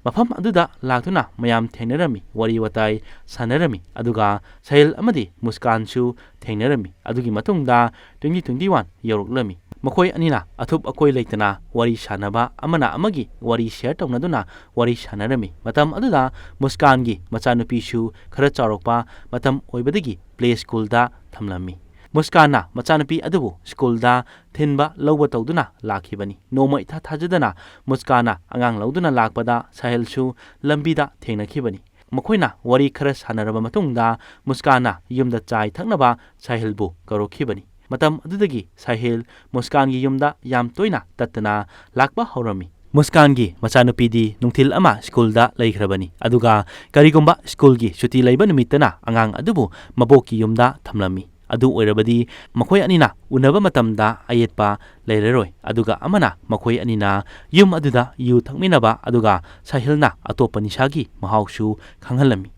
ꯃꯐꯝ ꯑꯗꯨꯗ ꯂꯥꯛꯇꯨꯅ ꯃꯌꯥꯝ ꯊꯦꯡꯅꯔꯝꯃꯤ, ꯋꯥꯔꯤ ꯋꯥꯇꯥꯏ ꯁꯥꯟꯅꯔꯝꯃꯤ, ꯑꯗꯨꯒ ꯁꯥꯍꯤꯜ ꯑꯃꯗꯤ ꯃꯨꯁꯀꯥꯟꯁꯨ ꯊꯦꯡꯅꯔꯝꯃꯤ꯫ ꯑꯗꯨꯒꯤ ꯃꯇꯨꯡꯗ ꯇ꯭ꯋꯦꯟꯇꯤ ꯇ꯭ꯋꯦꯟꯇꯤ ꯋꯥꯟ ꯌꯧꯔꯛꯂꯝꯃꯤ꯫ ꯃꯈꯣꯏ ꯑꯅꯤꯅ ꯑꯊꯨꯞ ꯑꯀꯣꯏ ꯂꯩꯇꯅ ꯋꯥꯔꯤ ꯁꯥꯟꯅꯕ, ꯑꯃꯅ ꯑꯃꯒꯤ ꯋꯥꯔꯤ ꯁꯤꯌꯔ ꯇꯧꯅꯗꯨꯅ ꯋꯥꯔꯤ ꯁꯥꯟꯅꯔꯝꯃꯤ꯫ ꯃꯇꯝ ꯑꯗꯨꯗ ꯃꯨꯁꯀꯥꯟꯒꯤ ꯃꯆꯥꯅꯨꯄꯤꯁꯨ ꯈꯔ ꯆꯥꯎꯔꯛꯄ ꯃꯇꯝ ꯑꯣꯏꯕꯗꯒꯤ ꯄ꯭ꯂꯦ ꯁ꯭ꯀꯨꯜꯗ ꯊꯝꯂꯝꯃꯤ꯫ ꯃꯨꯁꯀꯥꯟꯅ ꯃꯆꯥꯅꯨꯄꯤ ꯑꯗꯨꯕꯨ ꯁ꯭ꯀꯨꯜꯗ ꯊꯤꯟꯕ ꯂꯧꯕ ꯇꯧꯗꯨꯅ ꯂꯥꯛꯈꯤꯕꯅꯤ꯫ ꯅꯣꯡꯃ ꯏꯊꯥ ꯊꯥꯖꯗꯅ ꯃꯨꯁꯀꯥꯟꯅ ꯑꯉꯥꯡ ꯂꯧꯗꯨꯅ ꯂꯥꯛꯄꯗ ꯁꯥꯍꯤꯜꯁꯨ ꯂꯝꯕꯤꯗ ꯊꯦꯡꯅꯈꯤꯕꯅꯤ꯫ ꯃꯈꯣꯏꯅ ꯋꯥꯔꯤ ꯈꯔ ꯁꯥꯟꯅꯔꯕ ꯃꯇꯨꯡꯗ ꯃꯨꯁꯀꯥꯟꯅ ꯌꯨꯝꯗ ꯆꯥꯏ ꯊꯛꯅꯕ ꯁꯥꯍꯤꯜꯕꯨ ꯀꯧꯔꯛꯈꯤꯕꯅꯤ꯫ ꯃꯇꯝ ꯑꯗꯨꯗꯒꯤ ꯁꯥꯍꯤꯜ ꯃꯨꯁꯀꯥꯟꯒꯤ ꯌꯨꯝꯗ ꯌꯥꯝ ꯇꯣꯏꯅ ꯇꯠꯇꯅ ꯂꯥꯛꯄ ꯍꯧꯔꯝꯃꯤ꯫ ꯃꯨꯁꯀꯥꯟꯒꯤ ꯃꯆꯥꯅꯨꯄꯤꯗꯤ ꯅꯨꯡꯊꯤꯜ ꯑꯃ ꯁ꯭ꯀꯨꯜꯗ ꯂꯩꯈ꯭ꯔꯕꯅꯤ, ꯑꯗꯨꯒ ꯀꯔꯤꯒꯨꯝꯕ ꯁ꯭ꯀꯨꯜꯒꯤ ꯁꯨꯇꯤ ꯂꯩꯕ ꯅꯨꯃꯤꯠꯇꯅ ꯑꯉꯥꯡ ꯑꯗꯨꯕꯨ ꯃꯕꯣꯛꯀꯤ ꯌꯨꯝꯗ ꯊꯝꯂꯝꯃꯤ꯫ ꯑꯗꯨ ꯑꯣꯏꯔꯕꯗꯤ ꯃꯈꯣꯏ ꯑꯅꯤꯅ ꯎꯅꯕ ꯃꯇꯝꯗ ꯑꯌꯦꯠꯄ ꯂꯩꯔꯔꯣꯏ, ꯑꯗꯨꯒ ꯑꯃꯅ ꯃꯈꯣꯏ ꯑꯅꯤꯅ ꯌꯨꯝ ꯑꯗꯨꯗ ꯌꯨ ꯊꯛꯃꯤꯟꯅꯕ, ꯑꯗꯨꯒ ꯁꯥꯍꯤꯜꯅ ꯑꯇꯣꯞꯄ ꯅꯤꯁꯥꯒꯤ ꯃꯍꯥꯎꯁꯨ ꯈꯪꯍꯜꯂꯝꯃꯤ꯫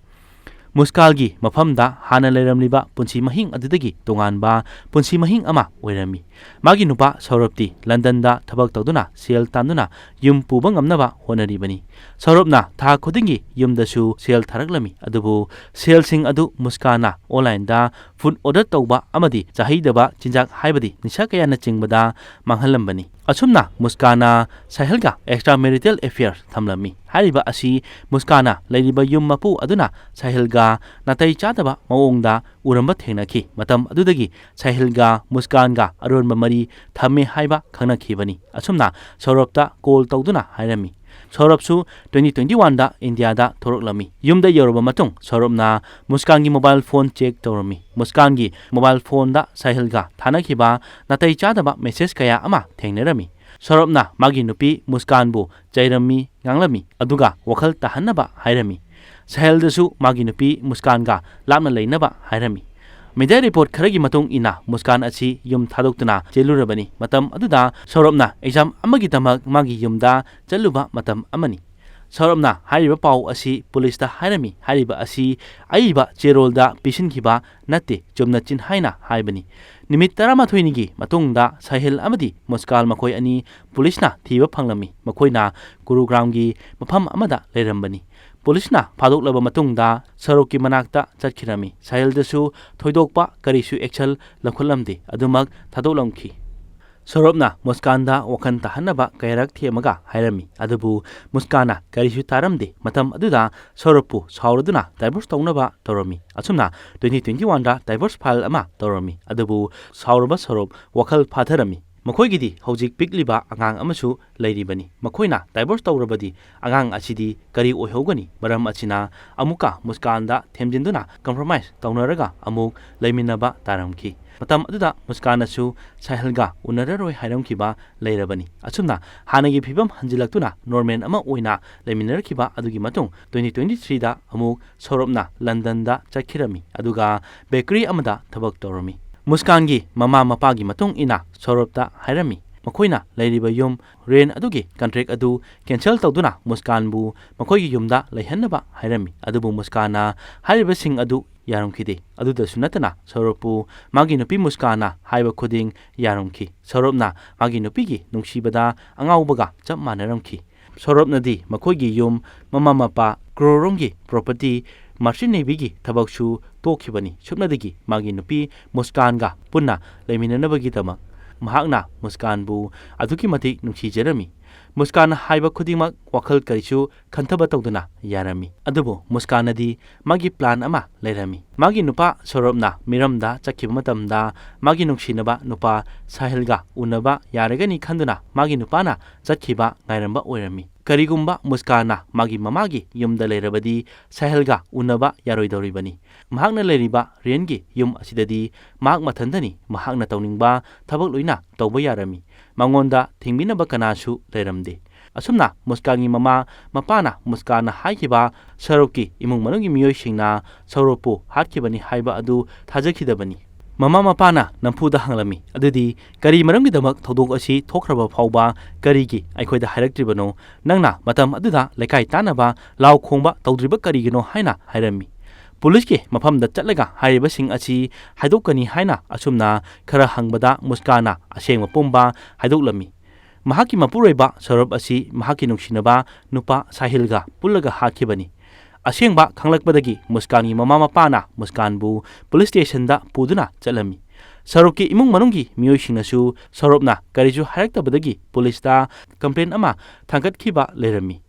ꯃꯨꯁꯀꯥꯟꯒꯤ ꯃꯐꯝꯗ ꯍꯥꯟꯅ ꯂꯩꯔꯝꯂꯤꯕ ꯄꯨꯟꯁꯤ ꯃꯍꯤꯡ ꯑꯗꯨꯗꯒꯤ ꯇꯣꯉꯥꯟꯕ ꯄꯨꯟꯁꯤ ꯃꯍꯤꯡ ꯑꯃ ꯑꯣꯏꯔꯝꯃꯤ꯫ ꯃꯥꯒꯤ ꯅꯨꯄꯥ ꯁꯧꯔꯚꯇꯤ ꯂꯟꯗꯟꯗ ꯊꯕꯛ ꯇꯧꯗꯨꯅ ꯁꯦꯜ ꯇꯥꯟꯗꯨꯅ ꯌꯨꯝ ꯄꯨꯕ ꯉꯝꯅꯕ ꯍꯣꯠꯅꯔꯤꯕꯅꯤ꯫ ꯁꯧꯔꯚꯅ ꯊꯥ ꯈꯨꯗꯤꯡꯒꯤ ꯌꯨꯝꯗꯁꯨ ꯁꯦꯜ ꯊꯥꯔꯛꯂꯝꯃꯤ, ꯑꯗꯨꯕꯨ ꯁꯦꯜꯁꯤꯡ ꯑꯗꯨ ꯃꯨꯁꯀꯥꯟꯅ ꯑꯣꯟꯂꯥꯏꯟꯗ ꯐꯨꯗ ꯑꯣꯔꯗꯔ ꯇꯧꯕ ꯑꯃꯗꯤ ꯆꯥꯍꯩꯗꯕ ꯆꯤꯟꯖꯥꯛ ꯍꯥꯏꯕꯗꯤ ꯅꯤꯁꯥ ꯀꯌꯥꯅꯆꯤꯡꯕꯗ ꯃꯥꯡꯍꯜꯂꯝꯕꯅꯤ꯫ ꯑꯁꯨꯝꯅ ꯃꯨꯁꯀꯥꯟꯅ ꯁꯥꯍꯤꯜꯒ ꯑꯦꯛꯁꯇ꯭ꯔꯥ ꯃꯦꯔꯤꯇꯦꯜ ꯑꯦꯐꯤꯌꯔ ꯊꯝꯂꯝꯃꯤ꯫ ꯍꯥꯏꯔꯤꯕ ꯑꯁꯤ ꯃꯨꯁꯀꯥꯟꯅ ꯂꯩꯔꯤꯕ ꯌꯨꯝ ꯃꯄꯨ ꯑꯗꯨꯅ ꯁꯥꯍꯤꯜꯒ ꯅꯥꯇꯩ ꯆꯥꯗꯕ ꯃꯑꯣꯡꯗ ꯎꯔꯝꯕ ꯊꯦꯡꯅꯈꯤ꯫ ꯃꯇꯝ ꯑꯗꯨꯗꯒꯤ ꯁꯥꯍꯤꯜꯒ ꯃꯨꯁꯀꯥꯟꯒ ꯑꯔꯣꯟꯕ ꯃꯔꯤ ꯊꯝꯃꯦ ꯍꯥꯏꯕ ꯈꯪꯅꯈꯤꯕꯅꯤ꯫ ꯑꯁꯨꯝꯅ ꯁꯧꯔꯚꯇ ꯀꯣꯜ ꯇꯧꯗꯨꯅ ꯍꯥꯏꯔꯝꯃꯤ꯫ ꯁꯧꯔꯚꯁꯨ ꯇ꯭ꯋꯦꯟꯇꯤ ꯇ꯭ꯋꯦꯟꯇꯤ ꯋꯥꯟꯗ ꯏꯟꯗꯤꯌꯥꯗ ꯊꯣꯔꯛꯂꯝꯃꯤ꯫ ꯌꯨꯝꯗ ꯌꯧꯔꯕ ꯃꯇꯨꯡ ꯁꯧꯔꯚꯅ ꯃꯨꯁꯀꯥꯟꯒꯤ ꯃꯣꯕꯥꯏꯜ ꯐꯣꯟ ꯆꯦꯛ ꯇꯧꯔꯝꯃꯤ꯫ ꯃꯨꯁꯀꯥꯟꯒꯤ ꯃꯣꯕꯥꯏꯜ ꯐꯣꯟꯗ ꯁꯥꯍꯤꯜꯒ ꯊꯥꯅꯈꯤꯕ ꯅꯥꯇꯩ ꯆꯥꯗꯕ ꯃꯦꯁꯦꯖ ꯀꯌꯥ ꯑꯃ ꯊꯦꯡꯅꯔꯝꯃꯤ꯫ ꯁꯧꯔꯚꯅ ꯃꯥꯒꯤ ꯅꯨꯄꯤ ꯃꯨꯁꯀꯥꯟꯕꯨ ꯆꯩꯔꯝꯃꯤ, ꯉꯥꯡꯂꯝꯃꯤ, ꯑꯗꯨꯒ ꯋꯥꯈꯜ ꯇꯥꯍꯟꯅꯕ ꯍꯥꯏꯔꯝꯃꯤ꯫ ꯁꯥꯍꯤꯜꯗꯁꯨ ꯃꯥꯒꯤ ꯅꯨꯄꯤ ꯃꯨꯁꯀꯥꯟꯒ ꯂꯥꯞꯅ ꯂꯩꯅꯕ ꯍꯥꯏꯔꯝꯃꯤ꯫ ꯃꯤꯗꯤꯌꯥ ꯔꯤꯄꯣꯔꯠ ꯈꯔꯒꯤ ꯃꯇꯨꯡ ꯏꯟꯅ ꯃꯨꯁꯀꯥꯟ ꯑꯁꯤ ꯌꯨꯝ ꯊꯥꯗꯣꯛꯇꯨꯅ ꯆꯦꯜꯂꯨꯔꯕꯅꯤ꯫ ꯃꯇꯝ ꯑꯗꯨꯗ ꯁꯧꯔꯚꯅ ꯑꯦꯛꯖꯥꯝ ꯑꯃꯒꯤꯗꯃꯛ ꯃꯥꯒꯤ ꯌꯨꯝꯗ ꯆꯠꯂꯨꯕ ꯃꯇꯝ ꯑꯃꯅꯤ꯫ ꯁꯧꯔꯚꯅ ꯍꯥꯏꯔꯤꯕ ꯄꯥꯎ ꯑꯁꯤ ꯄꯨꯂꯤꯁꯇ ꯍꯥꯏꯔꯝꯃꯤ꯫ ꯍꯥꯏꯔꯤꯕ ꯑꯁꯤ ꯑꯏꯕ ꯆꯦꯔꯣꯜꯗ ꯄꯤꯁꯤꯟꯈꯤꯕ ꯅꯠꯇꯦ, ꯆꯨꯝꯅ ꯆꯤꯟꯍꯥꯏꯅ ꯍꯥꯏꯕꯅꯤ꯫ ꯅꯨꯃꯤꯠ ꯇꯔꯥꯃꯥꯊꯣꯏꯅꯤꯒꯤ ꯃꯇꯨꯡꯗ ꯁꯥꯍꯤꯜ ꯑꯃꯗꯤ ꯃꯨꯁꯀꯥꯟ ꯃꯈꯣꯏ ꯑꯅꯤ ꯄꯨꯂꯤꯁꯅ ꯊꯤꯕ ꯐꯪꯂꯝꯃꯤ꯫ ꯃꯈꯣꯏꯅ ꯒꯨꯔꯨꯒ꯭ꯔꯥꯝꯒꯤ ꯃꯐꯝ ꯑꯃꯗ ꯂꯩꯔꯝꯕꯅꯤ꯫ ꯄꯨꯂꯤꯁꯅ ꯐꯥꯗꯣꯛꯂꯕ ꯃꯇꯨꯡꯗ ꯁꯧꯔꯚꯀꯤ ꯃꯅꯥꯛꯇ ꯆꯠꯈꯤꯔꯝꯃꯤ꯫ ꯁꯥꯍꯤꯜꯗꯁꯨ ꯊꯣꯏꯗꯣꯛꯄ ꯀꯔꯤꯁꯨ ꯑꯦꯛꯁꯟ ꯂꯧꯈꯠꯂꯝꯗꯦ꯫ ꯑꯗꯨꯃꯛ ꯊꯥꯗꯣꯛꯂꯝꯈꯤ꯫ ꯁꯧꯔꯚꯅ ꯃꯨꯁꯀꯥꯟꯗ ꯋꯥꯈꯜ ꯇꯥꯍꯟꯅꯕ ꯀꯌꯥꯔꯛ ꯊꯦꯝꯃꯒ ꯍꯥꯏꯔꯝꯃꯤ, ꯑꯗꯨꯕꯨ ꯃꯨꯁꯀꯥꯟꯅ ꯀꯔꯤꯁꯨ ꯇꯥꯔꯝꯗꯦ꯫ ꯃꯇꯝ ꯑꯗꯨꯗ ꯁꯧꯔꯚꯄꯨ ꯁꯥꯎꯔꯗꯨꯅ ꯗꯥꯏꯚꯣꯔꯁ ꯇꯧꯅꯕ ꯇꯧꯔꯝꯃꯤ꯫ ꯑꯁꯨꯝꯅ ꯇ꯭ꯋꯦꯟꯇꯤ ꯇ꯭ꯋꯦꯟꯇꯤ ꯋꯥꯟꯗ ꯗꯥꯏꯚꯣꯔꯁ ꯐꯥꯏꯜ ꯑꯃ ꯇꯧꯔꯝꯃꯤ, ꯑꯗꯨꯕꯨ ꯁꯥꯎꯔꯕ ꯁꯧꯔꯚ ꯋꯥꯈꯜ ꯐꯥꯊꯔꯝꯃꯤ꯫ ꯃꯈꯣꯏꯒꯤꯗꯤ ꯍꯧꯖꯤꯛ ꯄꯤꯛꯂꯤꯕ ꯑꯉꯥꯡ ꯑꯃꯁꯨ ꯂꯩꯔꯤꯕꯅꯤ꯫ ꯃꯈꯣꯏꯅ ꯗꯥꯏꯚꯣꯔꯁ ꯇꯧꯔꯕꯗꯤ ꯑꯉꯥꯡ ꯑꯁꯤꯗꯤ ꯀꯔꯤ ꯑꯣꯏꯍꯧꯒꯅꯤ? ꯃꯔꯝ ꯑꯁꯤꯅ ꯑꯃꯨꯛꯀ ꯃꯨꯁꯀꯥꯟꯗ ꯊꯦꯝꯖꯤꯟꯗꯨꯅ ꯀꯝꯄ꯭ꯔꯣꯃꯥꯏꯁ ꯇꯧꯅꯔꯒ ꯑꯃꯨꯛ ꯂꯩꯃꯤꯟꯅꯕ ꯇꯥꯔꯝꯈꯤ꯫ ꯃꯇꯝ ꯑꯗꯨꯗ ꯃꯨꯁꯀꯥꯟꯅꯁꯨ ꯁꯥꯍꯤꯜꯒ ꯎꯅꯔꯔꯣꯏ ꯍꯥꯏꯔꯝꯈꯤꯕ ꯂꯩꯔꯕꯅꯤ꯫ ꯑꯁꯨꯝꯅ ꯍꯥꯟꯅꯒꯤ ꯐꯤꯕꯝ ꯍꯟꯖꯤꯜꯂꯛꯇꯨꯅ ꯅꯣꯔꯃꯦꯜ ꯑꯃ ꯑꯣꯏꯅ ꯂꯩꯃꯤꯟꯅꯔꯛꯈꯤꯕ ꯑꯗꯨꯒꯤ ꯃꯇꯨꯡ ꯇ꯭ꯋꯦꯟꯇꯤ ꯇ꯭ꯋꯦꯟꯇꯤ ꯊ꯭ꯔꯤꯗ ꯑꯃꯨꯛ ꯁꯧꯔꯚꯅ ꯂꯟꯗꯟꯗ ꯆꯠꯈꯤꯔꯝꯃꯤ, ꯑꯗꯨꯒ ꯕꯦꯀꯔꯤ ꯑꯃꯗ ꯊꯕꯛ ꯇꯧꯔꯝꯃꯤ꯫ ꯃꯨꯁꯀꯥꯟꯒꯤ ꯃꯃꯥ ꯃꯄꯥꯒꯤ ꯃꯇꯨꯡ ꯏꯟꯅ ꯁꯧꯔꯚꯇ ꯍꯥꯏꯔꯝꯃꯤ, ꯃꯈꯣꯏꯅ ꯂꯩꯔꯤꯕ ꯌꯨꯝ, ꯔꯦꯟ ꯑꯗꯨꯒꯤ ꯀꯟꯇ꯭ꯔꯦꯛ ꯑꯗꯨ ꯀꯦꯟꯁꯦꯜ ꯇꯧꯗꯨꯅ ꯃꯨꯁꯀꯥꯟꯕꯨ ꯃꯈꯣꯏꯒꯤ ꯌꯨꯝꯗ ꯂꯩꯍꯟꯅꯕ ꯍꯥꯏꯔꯝꯃꯤ꯫ ꯑꯗꯨꯕꯨ ꯃꯨꯁꯀꯥꯟꯅ ꯍꯥꯏꯔꯤꯕꯁꯤꯡ ꯑꯗꯨ ꯌꯥꯔꯝꯈꯤꯗꯦ꯫ ꯑꯗꯨꯗꯁꯨ ꯅꯠꯇꯅ ꯁꯧꯔꯞꯄꯨ ꯃꯥꯒꯤ ꯅꯨꯄꯤ ꯃꯨꯁꯀꯥꯟꯅ ꯍꯥꯏꯕ ꯈꯨꯗꯤꯡ ꯌꯥꯔꯝꯈꯤ꯫ ꯁꯧꯔꯞꯅ ꯃꯥꯒꯤ ꯅꯨꯄꯤꯒꯤ ꯅꯨꯡꯁꯤꯕꯗ ꯑꯉꯥꯎꯕꯒ ꯆꯞ ꯃꯥꯟꯅꯔꯝꯈꯤ꯫ ꯁꯧꯔꯞꯅꯗꯤ ꯃꯈꯣꯏꯒꯤ ꯌꯨꯝ, ꯃꯃꯥ ꯃꯄꯥ, ꯀ꯭ꯔꯣꯔꯣꯝꯒꯤ ꯄ꯭ꯔꯣꯄꯔꯇꯤ, ꯃꯥꯔꯆꯦꯟ ꯅꯦꯚꯤꯒꯤ ꯊꯕꯛꯁꯨ ꯇꯣꯛꯈꯤꯕꯅꯤ꯫ ꯁꯨꯞꯅꯗꯒꯤ ꯃꯥꯒꯤ ꯅꯨꯄꯤ ꯃꯨꯁꯀꯥꯟꯒ ꯄꯨꯟꯅ ꯂꯩꯃꯤꯟꯅꯅꯕꯒꯤꯗꯃꯛ꯫ ꯃꯍꯥꯛꯅ ꯃꯨꯁꯀꯥꯟꯕꯨ ꯑꯗꯨꯛꯀꯤ ꯃꯇꯤꯛ ꯅꯨꯡꯁꯤꯖꯔꯝꯃꯤ꯫ ꯃꯨꯁꯀꯥꯟꯅ ꯍꯥꯏꯕ ꯈꯨꯗꯤꯡꯃꯛ ꯋꯥꯈꯜ ꯀꯔꯤꯁꯨ ꯈꯟꯊꯕ ꯇꯧꯗꯅ ꯌꯥꯔꯝꯃꯤ꯫ ꯑꯗꯨꯕꯨ ꯃꯨꯁꯀꯥꯟꯅꯗꯤ ꯃꯥꯒꯤ ꯄ꯭ꯂꯥꯟ ꯑꯃ ꯂꯩꯔꯝꯃꯤ꯫ ꯃꯥꯒꯤ ꯅꯨꯄꯥ ꯁꯧꯔꯞꯅ ꯃꯤꯔꯝꯗ ꯆꯠꯈꯤꯕ ꯃꯇꯝꯗ ꯃꯥꯒꯤ ꯅꯨꯡꯁꯤꯅꯕ ꯅꯨꯄꯥ ꯁꯥꯍꯤꯜꯒ ꯎꯅꯕ ꯌꯥꯔꯒꯅꯤ ꯈꯟꯗꯨꯅ ꯃꯥꯒꯤ ꯅꯨꯄꯥꯅ ꯆꯠꯈꯤꯕ ꯉꯥꯏꯔꯝꯕ ꯑꯣꯏꯔꯝꯃꯤ꯫ ꯀꯔꯤꯒꯨꯝꯕ ꯃꯨꯁꯀꯥꯟꯅ ꯃꯥꯒꯤ ꯃꯃꯥꯒꯤ ꯌꯨꯝꯗ ꯂꯩꯔꯕꯗꯤ ꯁꯥꯍꯤꯜꯒ ꯎꯅꯕ ꯌꯥꯔꯣꯏꯗꯧꯔꯤꯕꯅꯤ꯫ ꯃꯍꯥꯛꯅ ꯂꯩꯔꯤꯕ ꯔꯦꯟꯒꯤ ꯌꯨꯝ ꯑꯁꯤꯗꯗꯤ ꯃꯍꯥꯛ ꯃꯊꯟꯇꯅꯤ꯫ ꯃꯍꯥꯛꯅ ꯇꯧꯅꯤꯡꯕ ꯊꯕꯛ ꯂꯣꯏꯅ ꯇꯧꯕ ꯌꯥꯔꯝꯃꯤ꯫ ꯃꯉꯣꯟꯗ ꯊꯤꯡꯕꯤꯅꯕ ꯀꯅꯥꯁꯨ ꯂꯩꯔꯝꯗꯦ꯫ ꯑꯁꯨꯝꯅ ꯃꯨꯁꯀꯥꯟꯒꯤ ꯃꯃꯥ ꯃꯄꯥꯅ ꯃꯨꯁꯀꯥꯟꯅ ꯍꯥꯏꯈꯤꯕ ꯁꯧꯔꯞꯀꯤ ꯏꯃꯨꯡ ꯃꯅꯨꯡꯒꯤ ꯃꯤꯑꯣꯏꯁꯤꯡꯅ ꯁꯧꯔꯞꯄꯨ ꯍꯥꯠꯈꯤꯕꯅꯤ ꯍꯥꯏꯕ ꯑꯗꯨ ꯊꯥꯖꯈꯤꯗꯕꯅꯤ꯫ ꯃꯃꯥ ꯃꯄꯥꯅ ꯅꯝꯐꯨꯗ ꯍꯪꯂꯝꯃꯤ, "ꯑꯗꯨꯗꯤ ꯀꯔꯤ ꯃꯔꯝꯒꯤꯗꯃꯛ ꯊꯧꯗꯣꯛ ꯑꯁꯤ ꯊꯣꯛꯈ꯭ꯔꯕ ꯐꯥꯎꯕ ꯀꯔꯤꯒꯤ ꯑꯩꯈꯣꯏꯗ ꯍꯥꯏꯔꯛꯇ꯭ꯔꯤꯕꯅꯣ? ꯅꯪꯅ ꯃꯇꯝ ꯑꯗꯨꯗ ꯂꯩꯀꯥꯏ ꯇꯥꯟꯅꯕ ꯂꯥꯎ ꯈꯣꯡꯕ ꯇꯧꯗ꯭ꯔꯤꯕ ꯀꯔꯤꯒꯤꯅꯣ?" ꯍꯥꯏꯅ ꯍꯥꯏꯔꯝꯃꯤ꯫ ꯄꯨꯂꯤꯁꯀꯤ ꯃꯐꯝꯗ ꯆꯠꯂꯒ ꯍꯥꯏꯔꯤꯕꯁꯤꯡ ꯑꯁꯤ ꯍꯥꯏꯗꯣꯛꯀꯅꯤ ꯍꯥꯏꯅ ꯑꯁꯨꯝꯅ ꯈꯔ ꯍꯪꯕꯗ ꯃꯨꯁꯀꯥꯟꯅ ꯑꯁꯦꯡꯕ ꯄꯨꯝꯕ ꯍꯥꯏꯗꯣꯛꯂꯝꯃꯤ꯫ ꯃꯍꯥꯛꯀꯤ ꯃꯄꯨꯔꯣꯏꯕ ꯁꯧꯔꯞ ꯑꯁꯤ ꯃꯍꯥꯛꯀꯤ ꯅꯨꯡꯁꯤꯅꯕ ꯅꯨꯄꯥ ꯁꯥꯍꯤꯜꯒ ꯄꯨꯜꯂꯒ ꯍꯥꯠꯈꯤꯕꯅꯤ꯫ ꯑꯁꯦꯡꯕ ꯈꯪꯂꯛꯄꯗꯒꯤ ꯃꯨꯁꯀꯥꯟꯒꯤ ꯃꯃꯥ ꯃꯄꯥꯅ ꯃꯨꯁꯀꯥꯟꯕꯨ ꯄꯨꯂꯤꯁ ꯁ꯭ꯇꯦꯁꯟꯗ ꯄꯨꯗꯨꯅ ꯆꯠꯂꯝꯃꯤ꯫ ꯁꯧꯔꯞꯀꯤ ꯏꯃꯨꯡ ꯃꯅꯨꯡꯒꯤ ꯃꯤꯑꯣꯏꯁꯤꯡꯅꯁꯨ ꯁꯧꯔꯞꯅ ꯀꯔꯤꯁꯨ ꯍꯥꯏꯔꯛꯇꯕꯗꯒꯤ ꯄꯨꯂꯤꯁꯇ ꯀꯝꯄ꯭ꯂꯦꯟ ꯑꯃ ꯊꯥꯡꯒꯠꯈꯤꯕ ꯂꯩꯔꯝꯃꯤ꯫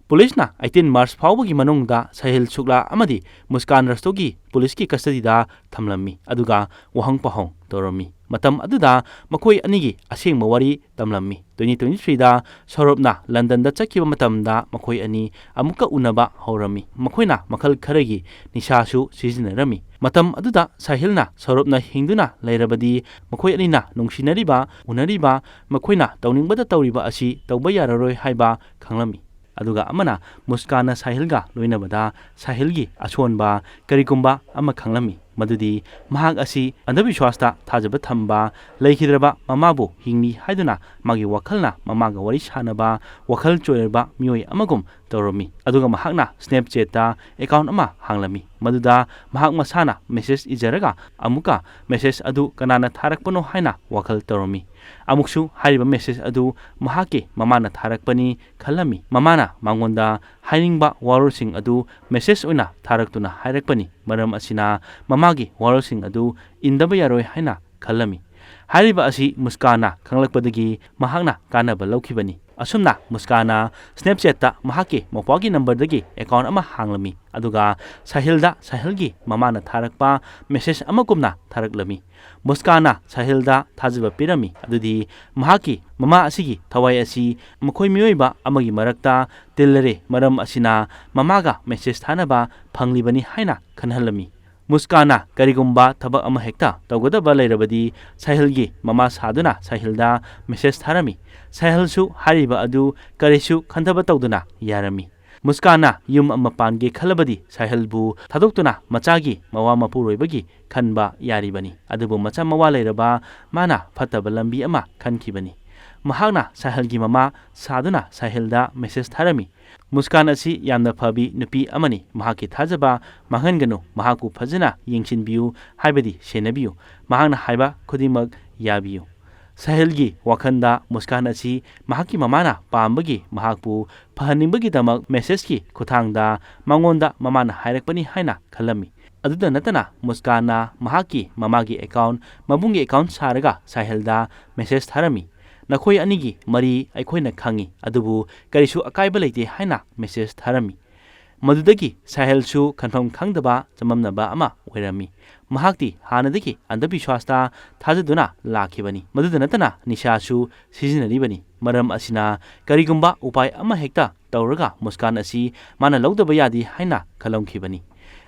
ꯄꯨꯂꯤꯁꯅ ꯑꯩꯇꯤꯟ ꯃꯥꯔꯆ ꯐꯥꯎꯕꯒꯤ ꯃꯅꯨꯡꯗ ꯁꯥꯍꯤꯜ ꯁꯨꯛꯂꯥ ꯑꯃꯗꯤ ꯃꯨꯁꯀꯥꯟ ꯔꯁꯇꯣꯒꯤ ꯄꯨꯂꯤꯁꯀꯤ ꯀꯁꯇꯗꯤꯗ ꯊꯝꯂꯝꯃꯤ, ꯑꯗꯨꯒ ꯋꯥꯍꯪ ꯄꯥꯎꯍꯪ ꯇꯧꯔꯝꯃꯤ꯫ ꯃꯇꯝ ꯑꯗꯨꯗ ꯃꯈꯣꯏ ꯑꯅꯤꯒꯤ ꯑꯁꯦꯡꯕ ꯋꯥꯔꯤ ꯇꯝꯂꯝꯃꯤ꯫ ꯇ꯭ꯋꯦꯟꯇꯤ ꯇ꯭ꯋꯦꯟꯇꯤ ꯊ꯭ꯔꯤꯗ ꯁꯧꯔꯞꯅ ꯂꯟꯗꯟꯗ ꯆꯠꯈꯤꯕ ꯃꯇꯝꯗ ꯃꯈꯣꯏ ꯑꯅꯤ ꯑꯃꯨꯛꯀ ꯎꯅꯕ ꯍꯧꯔꯝꯃꯤ꯫ ꯃꯈꯣꯏꯅ ꯃꯈꯜ ꯈꯔꯒꯤ ꯅꯤꯁꯥꯁꯨ ꯁꯤꯖꯤꯟꯅꯔꯝꯃꯤ꯫ ꯃꯇꯝ ꯑꯗꯨꯗ ꯁꯥꯍꯤꯜꯅ ꯁꯧꯔꯞꯅ ꯍꯤꯡꯗꯨꯅ ꯂꯩꯔꯕꯗꯤ ꯃꯈꯣꯏ ꯑꯅꯤꯅ ꯅꯨꯡꯁꯤꯅꯔꯤꯕ, ꯎꯅꯔꯤꯕ, ꯃꯈꯣꯏꯅ ꯇꯧꯅꯤꯡꯕꯗ ꯇꯧꯔꯤꯕ ꯑꯁꯤ ꯇꯧꯕ ꯌꯥꯔꯔꯣꯏ ꯍꯥꯏꯕ ꯈꯪꯂꯝꯃꯤ꯫ ꯑꯗꯨꯒ ꯑꯃꯅ ꯃꯨꯁꯀꯥꯟꯅ ꯁꯥꯍꯤꯜꯒ ꯂꯣꯏꯅꯕꯗ ꯁꯥꯍꯤꯜꯒꯤ ꯑꯁꯣꯟꯕ ꯀꯔꯤꯒꯨꯝꯕ ꯑꯃ ꯈꯪꯂꯝꯃꯤ꯫ ꯃꯗꯨꯗꯤ ꯃꯍꯥꯛ ꯑꯁꯤ ꯑꯟꯙꯕꯤꯁ꯭ꯋꯥꯁꯇ ꯊꯥꯖꯕ ꯊꯝꯕ, ꯂꯩꯈꯤꯗ꯭ꯔꯕ ꯃꯃꯥꯕꯨ ꯍꯤꯡꯂꯤ ꯍꯥꯏꯗꯨꯅ ꯃꯥꯒꯤ ꯋꯥꯈꯜꯅ ꯃꯃꯥꯒ ꯋꯥꯔꯤ ꯁꯥꯅꯕ ꯋꯥꯈꯜ ꯆꯣꯏꯔꯕ ꯃꯤꯑꯣꯏ ꯑꯃꯒꯨꯝ ꯇꯧꯔꯝꯃꯤ꯫ ꯑꯗꯨꯒ ꯃꯍꯥꯛꯅ Snapchatꯇ account ꯑꯃ ꯍꯥꯡꯂꯝꯃꯤ, ꯃꯗꯨꯗ ꯃꯍꯥꯛ ꯃꯁꯥꯅ message ꯏꯖꯔꯒ ꯑꯃꯨꯛꯀ message ꯑꯗꯨ ꯀꯅꯥꯅ ꯊꯥꯔꯛꯄꯅꯣ ꯍꯥꯏꯅ ꯋꯥꯈꯜ ꯇꯧꯔꯝꯃꯤ꯫ ꯑꯃꯨꯛꯁꯨ ꯍꯥꯏꯔꯤꯕ message ꯑꯗꯨ ꯃꯍꯥꯛꯀꯤ ꯃꯃꯥꯅ ꯊꯥꯔꯛꯄꯅꯤ ꯈꯜꯂꯝꯃꯤ꯫ ꯃꯃꯥꯅ ꯃꯉꯣꯟꯗ ꯍꯥꯏꯅꯤꯡꯕ ꯋꯥꯔꯣꯜꯁꯤꯡ ꯑꯗꯨ message ꯑꯣꯏꯅ ꯊꯥꯔꯛꯇꯨꯅ ꯍꯥꯏꯔꯛꯄꯅꯤ꯫ ꯃꯔꯝ ꯑꯁꯤꯅ ꯃꯃꯥꯒꯤ ꯋꯥꯔꯣꯜꯁꯤꯡ ꯑꯗꯨ ꯏꯟꯗꯕ ꯌꯥꯔꯣꯏ ꯍꯥꯏꯅ ꯈꯜꯂꯝꯃꯤ꯫ ꯍꯥꯏꯔꯤꯕ ꯑꯁꯤ ꯃꯨꯁꯀꯥꯟꯅ ꯈꯪꯂꯛꯄꯗꯒꯤ ꯃꯍꯥꯛꯅ ꯀꯥꯟꯅꯕ ꯂꯧꯈꯤꯕꯅꯤ꯫ ꯑꯁꯨꯝꯅ ꯃꯨꯁꯀꯥꯟꯅ Snapchatꯇ ꯃꯍꯥꯛꯀꯤ ꯃꯧꯄ꯭ꯋꯥꯒꯤ numberꯗꯒꯤ account ꯑꯃ ꯍꯥꯡꯂꯝꯃꯤ, ꯑꯗꯨꯒ ꯁꯥꯍꯤꯜꯗ ꯁꯥꯍꯤꯜꯒꯤ ꯃꯃꯥꯅ ꯊꯥꯔꯛꯄ message ꯑꯃꯒꯨꯝꯅ ꯊꯥꯔꯛꯂꯝꯃꯤ꯫ ꯃꯨꯁꯀꯥꯟꯅ ꯁꯥꯍꯤꯜꯗ ꯊꯥꯖꯕ ꯄꯤꯔꯝꯃꯤ, ꯑꯗꯨꯗꯤ ꯃꯍꯥꯛꯀꯤ ꯃꯃꯥ ꯑꯁꯤꯒꯤ ꯊꯋꯥꯏ ꯑꯁꯤ ꯃꯈꯣꯏ ꯃꯤꯑꯣꯏꯕ ꯑꯃꯒꯤ ꯃꯔꯛꯇ ꯇꯤꯜꯂꯔꯦ, ꯃꯔꯝ ꯑꯁꯤꯅ ꯃꯃꯥꯒ message ꯊꯥꯅꯕ ꯐꯪꯂꯤꯕꯅꯤ ꯍꯥꯏꯅ ꯈꯟꯍꯜꯂꯝꯃꯤ꯫ ꯃꯨꯁꯀꯥꯟꯅ ꯀꯔꯤꯒꯨꯝꯕ ꯊꯕꯛ ꯑꯃ ꯍꯦꯛꯇ ꯇꯧꯒꯗꯕ ꯂꯩꯔꯕꯗꯤ ꯁꯥꯍꯤꯜꯒꯤ ꯃꯃꯥ ꯁꯥꯗꯨꯅ ꯁꯥꯍꯤꯜꯗ message ꯊꯥꯔꯝꯃꯤ꯫ ꯁꯥꯍꯤꯜꯁꯨ ꯍꯥꯏꯔꯤꯕ ꯑꯗꯨ ꯀꯔꯤꯁꯨ ꯈꯟꯊꯕ ꯇꯧꯗꯅ ꯌꯥꯔꯝꯃꯤ꯫ ꯃꯨꯁꯀꯥꯟꯅ ꯌꯨꯝ ꯑꯃ ꯄꯥꯟꯒꯦ ꯈꯜꯂꯕꯗꯤ ꯁꯥꯍꯤꯜꯕꯨ ꯊꯥꯗꯣꯛꯇꯨꯅ ꯃꯆꯥꯒꯤ ꯃꯋꯥ ꯃꯄꯨꯔꯣꯏꯕꯒꯤ ꯈꯟꯕ ꯌꯥꯔꯤꯕꯅꯤ꯫ ꯑꯗꯨꯕꯨ ꯃꯆꯥ ꯃꯋꯥ ꯂꯩꯔꯕ ꯃꯥꯅ ꯐꯠꯇꯕ ꯂꯝꯕꯤ ꯑꯃ ꯈꯟꯈꯤꯕꯅꯤ꯫ ꯃꯍꯥꯛꯅ ꯁꯥꯍꯤꯜꯒꯤ ꯃꯃꯥ ꯁꯥꯗꯨꯅ ꯁꯥꯍꯤꯜꯗ message ꯊꯥꯔꯝꯃꯤ꯫ ꯃꯨꯁꯀꯥꯟ ꯑꯁꯤ ꯌꯥꯝꯅ ꯐꯕꯤ ꯅꯨꯄꯤ ꯑꯃꯅꯤ꯫ ꯃꯍꯥꯛꯀꯤ ꯊꯥꯖꯕ ꯃꯥꯡꯍꯟꯒꯅꯨ꯫ ꯃꯍꯥꯛꯄꯨ ꯐꯖꯅ ꯌꯦꯡꯁꯤꯟꯕꯤꯌꯨ, ꯍꯥꯏꯕꯗꯤ ꯁꯦꯟꯅꯕꯤꯌꯨ꯫ ꯃꯍꯥꯛꯅ ꯍꯥꯏꯕ ꯈꯨꯗꯤꯡꯃꯛ ꯌꯥꯕꯤꯌꯨ꯫ ꯁꯥꯍꯤꯜꯒꯤ ꯋꯥꯈꯜꯗ ꯃꯨꯁꯀꯥꯟ ꯑꯁꯤ ꯃꯍꯥꯛꯀꯤ ꯃꯃꯥꯅ ꯄꯥꯝꯕꯒꯤ, ꯃꯍꯥꯛꯄꯨ ꯐꯍꯟꯅꯤꯡꯕꯒꯤꯗꯃꯛ messageꯀꯤ ꯈꯨꯠꯊꯥꯡꯗ ꯃꯉꯣꯟꯗ ꯃꯃꯥꯅ ꯍꯥꯏꯔꯛꯄꯅꯤ ꯍꯥꯏꯅ ꯈꯜꯂꯝꯃꯤ꯫ ꯑꯗꯨꯗ ꯅꯠꯇꯅ ꯃꯨꯁꯀꯥꯟꯅ ꯃꯍꯥꯛꯀꯤ ꯃꯃꯥꯒꯤ account, ꯃꯕꯨꯡꯒꯤ account ꯁꯥꯔꯒ ꯁꯥꯍꯤꯜꯗ message ꯊꯥꯔꯝꯃꯤ꯫ "ꯅꯈꯣꯏ ꯑꯅꯤꯒꯤ ꯃꯔꯤ ꯑꯩꯈꯣꯏꯅ ꯈꯪꯏ, ꯑꯗꯨꯕꯨ ꯀꯔꯤꯁꯨ ꯑꯀꯥꯏꯕ ꯂꯩꯇꯦ" ꯍꯥꯏꯅ message ꯊꯥꯔꯝꯃꯤ꯫ ꯃꯗꯨꯗꯒꯤ ꯁꯥꯍꯤꯜꯁꯨ ꯈꯟꯐꯝ ꯈꯪꯗꯕ ꯆꯃꯝꯅꯕ ꯑꯃ ꯑꯣꯏꯔꯝꯃꯤ꯫ ꯃꯍꯥꯛꯇꯤ ꯍꯥꯟꯅꯗꯒꯤ ꯑꯟꯙꯕꯤꯁ꯭ꯋꯥꯁꯇ ꯊꯥꯖꯗꯨꯅ ꯂꯥꯛꯈꯤꯕꯅꯤ꯫ ꯃꯗꯨꯗ ꯅꯠꯇꯅ ꯅꯤꯁꯥꯁꯨ ꯁꯤꯖꯤꯟꯅꯔꯤꯕꯅꯤ꯫ ꯃꯔꯝ ꯑꯁꯤꯅ ꯀꯔꯤꯒꯨꯝꯕ ꯎꯄꯥꯏ ꯑꯃꯍꯦꯛꯇ ꯇꯧꯔꯒ ꯃꯨꯁꯀꯥꯟ ꯑꯁꯤ ꯃꯥꯅ ꯂꯧꯗꯕ ꯌꯥꯗꯦ ꯍꯥꯏꯅ ꯈꯜꯂꯝꯈꯤꯕꯅꯤ꯫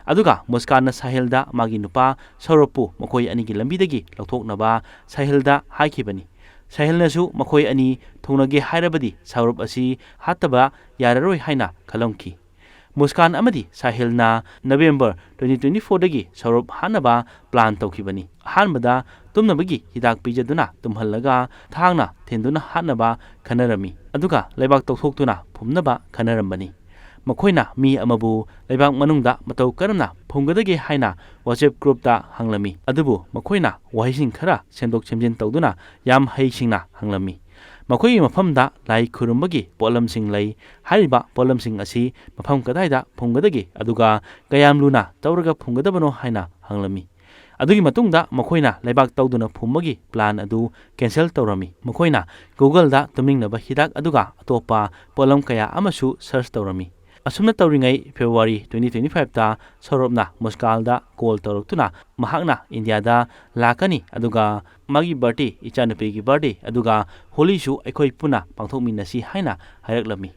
ꯑꯗꯨꯒ ꯃꯨꯁꯀꯥꯟꯅ ꯁꯥꯍꯤꯜꯗ ꯃꯥꯒꯤ ꯅꯨꯄꯥ ꯁꯧꯔꯚꯄꯨ ꯃꯈꯣꯏ ꯑꯅꯤꯒꯤ ꯂꯝꯕꯤꯗꯒꯤ ꯂꯧꯊꯣꯛꯅꯕ ꯁꯥꯍꯤꯜꯗ ꯍꯥꯏꯈꯤꯕꯅꯤ꯫ ꯁꯥꯍꯤꯜꯅꯁꯨ ꯃꯈꯣꯏ ꯑꯅꯤ ꯊꯨꯡꯅꯒꯦ ꯍꯥꯏꯔꯕꯗꯤ ꯁꯧꯔꯚ ꯑꯁꯤ ꯍꯥꯠꯇꯕ ꯌꯥꯔꯔꯣꯏ ꯍꯥꯏꯅ ꯈꯜꯂꯝꯈꯤ꯫ ꯃꯨꯁꯀꯥꯟ ꯑꯃꯗꯤ ꯁꯥꯍꯤꯜꯅ ꯅꯕꯦꯝꯕꯔ twenty twenty fourꯗꯒꯤ ꯁꯧꯔꯞ ꯍꯥꯠꯅꯕ ꯄ꯭ꯂꯥꯟ ꯇꯧꯈꯤꯕꯅꯤ꯫ ꯑꯍꯥꯟꯕꯗ ꯇꯨꯝꯅꯕꯒꯤ ꯍꯤꯗꯥꯛ ꯄꯤꯖꯗꯨꯅ ꯇꯨꯝꯍꯜꯂꯒ ꯊꯥꯡꯅ ꯊꯤꯟꯗꯨꯅ ꯍꯥꯠꯅꯕ ꯈꯟꯅꯔꯝꯃꯤ, ꯑꯗꯨꯒ ꯂꯩꯕꯥꯛ ꯇꯧꯊꯣꯛꯇꯨꯅ ꯐꯨꯝꯅꯕ ꯈꯟꯅꯔꯝꯕꯅꯤ꯫ ꯃꯈꯣꯏꯅ ꯃꯤ ꯑꯃꯕꯨ ꯂꯩꯕꯥꯛ ꯃꯅꯨꯡꯗ ꯃꯇꯧ ꯀꯔꯝꯅ ꯐꯨꯝꯒꯗꯒꯦ ꯍꯥꯏꯅ WhatsApp groupꯇ ꯍꯪꯂꯝꯃꯤ, ꯑꯗꯨꯕꯨ ꯃꯈꯣꯏꯅ ꯋꯥꯍꯩꯁꯤꯡ ꯈꯔ ꯁꯦꯝꯗꯣꯛ ꯁꯦꯝꯖꯤꯟ ꯇꯧꯗꯨꯅ ꯌꯥꯝ ꯍꯩꯁꯤꯡꯅ ꯍꯪꯂꯝꯃꯤ꯫ ꯃꯈꯣꯏꯒꯤ ꯃꯐꯝꯗ ꯂꯥꯏ ꯈꯨꯔꯨꯝꯕꯒꯤ ꯄꯣꯠꯂꯝꯁꯤꯡ ꯂꯩ꯫ ꯍꯥꯏꯔꯤꯕ ꯄꯣꯠꯂꯝꯁꯤꯡ ꯑꯁꯤ ꯃꯐꯝ ꯀꯗꯥꯏꯗ ꯐꯨꯝꯒꯗꯒꯦ, ꯑꯗꯨꯒ ꯀꯌꯥꯝ ꯂꯨꯅ ꯇꯧꯔꯒ ꯐꯨꯝꯒꯗꯕꯅꯣ ꯍꯥꯏꯅ ꯍꯪꯂꯝꯃꯤ꯫ ꯑꯗꯨꯒꯤ ꯃꯇꯨꯡꯗ ꯃꯈꯣꯏꯅ ꯂꯩꯕꯥꯛ ꯇꯧꯗꯨꯅ ꯐꯨꯝꯕꯒꯤ ꯄ꯭ꯂꯥꯟ ꯑꯗꯨ ꯀꯦꯟꯁꯦꯜ ꯇꯧꯔꯝꯃꯤ꯫ ꯃꯈꯣꯏꯅ Googleꯗ ꯇꯨꯝꯅꯤꯡꯅꯕ ꯍꯤꯗꯥꯛ ꯑꯗꯨꯒ ꯑꯇꯣꯞꯄ ꯄꯣꯠꯂꯝ ꯀꯌꯥ ꯑꯃꯁꯨ ꯁꯔꯆ ꯇꯧꯔꯝꯃꯤ꯫ ꯑꯁꯨꯝꯅ ꯇꯧꯔꯤꯉꯩ, February twenty twenty fiveꯇ ꯁꯧꯔꯞꯅ ꯃꯨꯁꯀꯥꯜꯗ ꯀꯣꯜ ꯇꯧꯔꯛꯇꯨꯅ ꯃꯍꯥꯛꯅ ꯏꯟꯗꯤꯌꯥꯗ ꯂꯥꯛꯀꯅꯤ, ꯑꯗꯨꯒ ꯃꯥꯒꯤ ꯕꯥꯔꯗꯦ, ꯏꯆꯥꯅꯨꯄꯤꯒꯤ ꯕꯥꯔꯗꯦ, ꯑꯗꯨꯒ ꯍꯣꯂꯤꯁꯨ ꯑꯩꯈꯣꯏ ꯄꯨꯟꯅ ꯄꯥꯡꯊꯣꯛꯃꯤꯟꯅꯁꯤ ꯍꯥꯏꯅ ꯍꯥꯏꯔꯛꯂꯝꯃꯤ꯫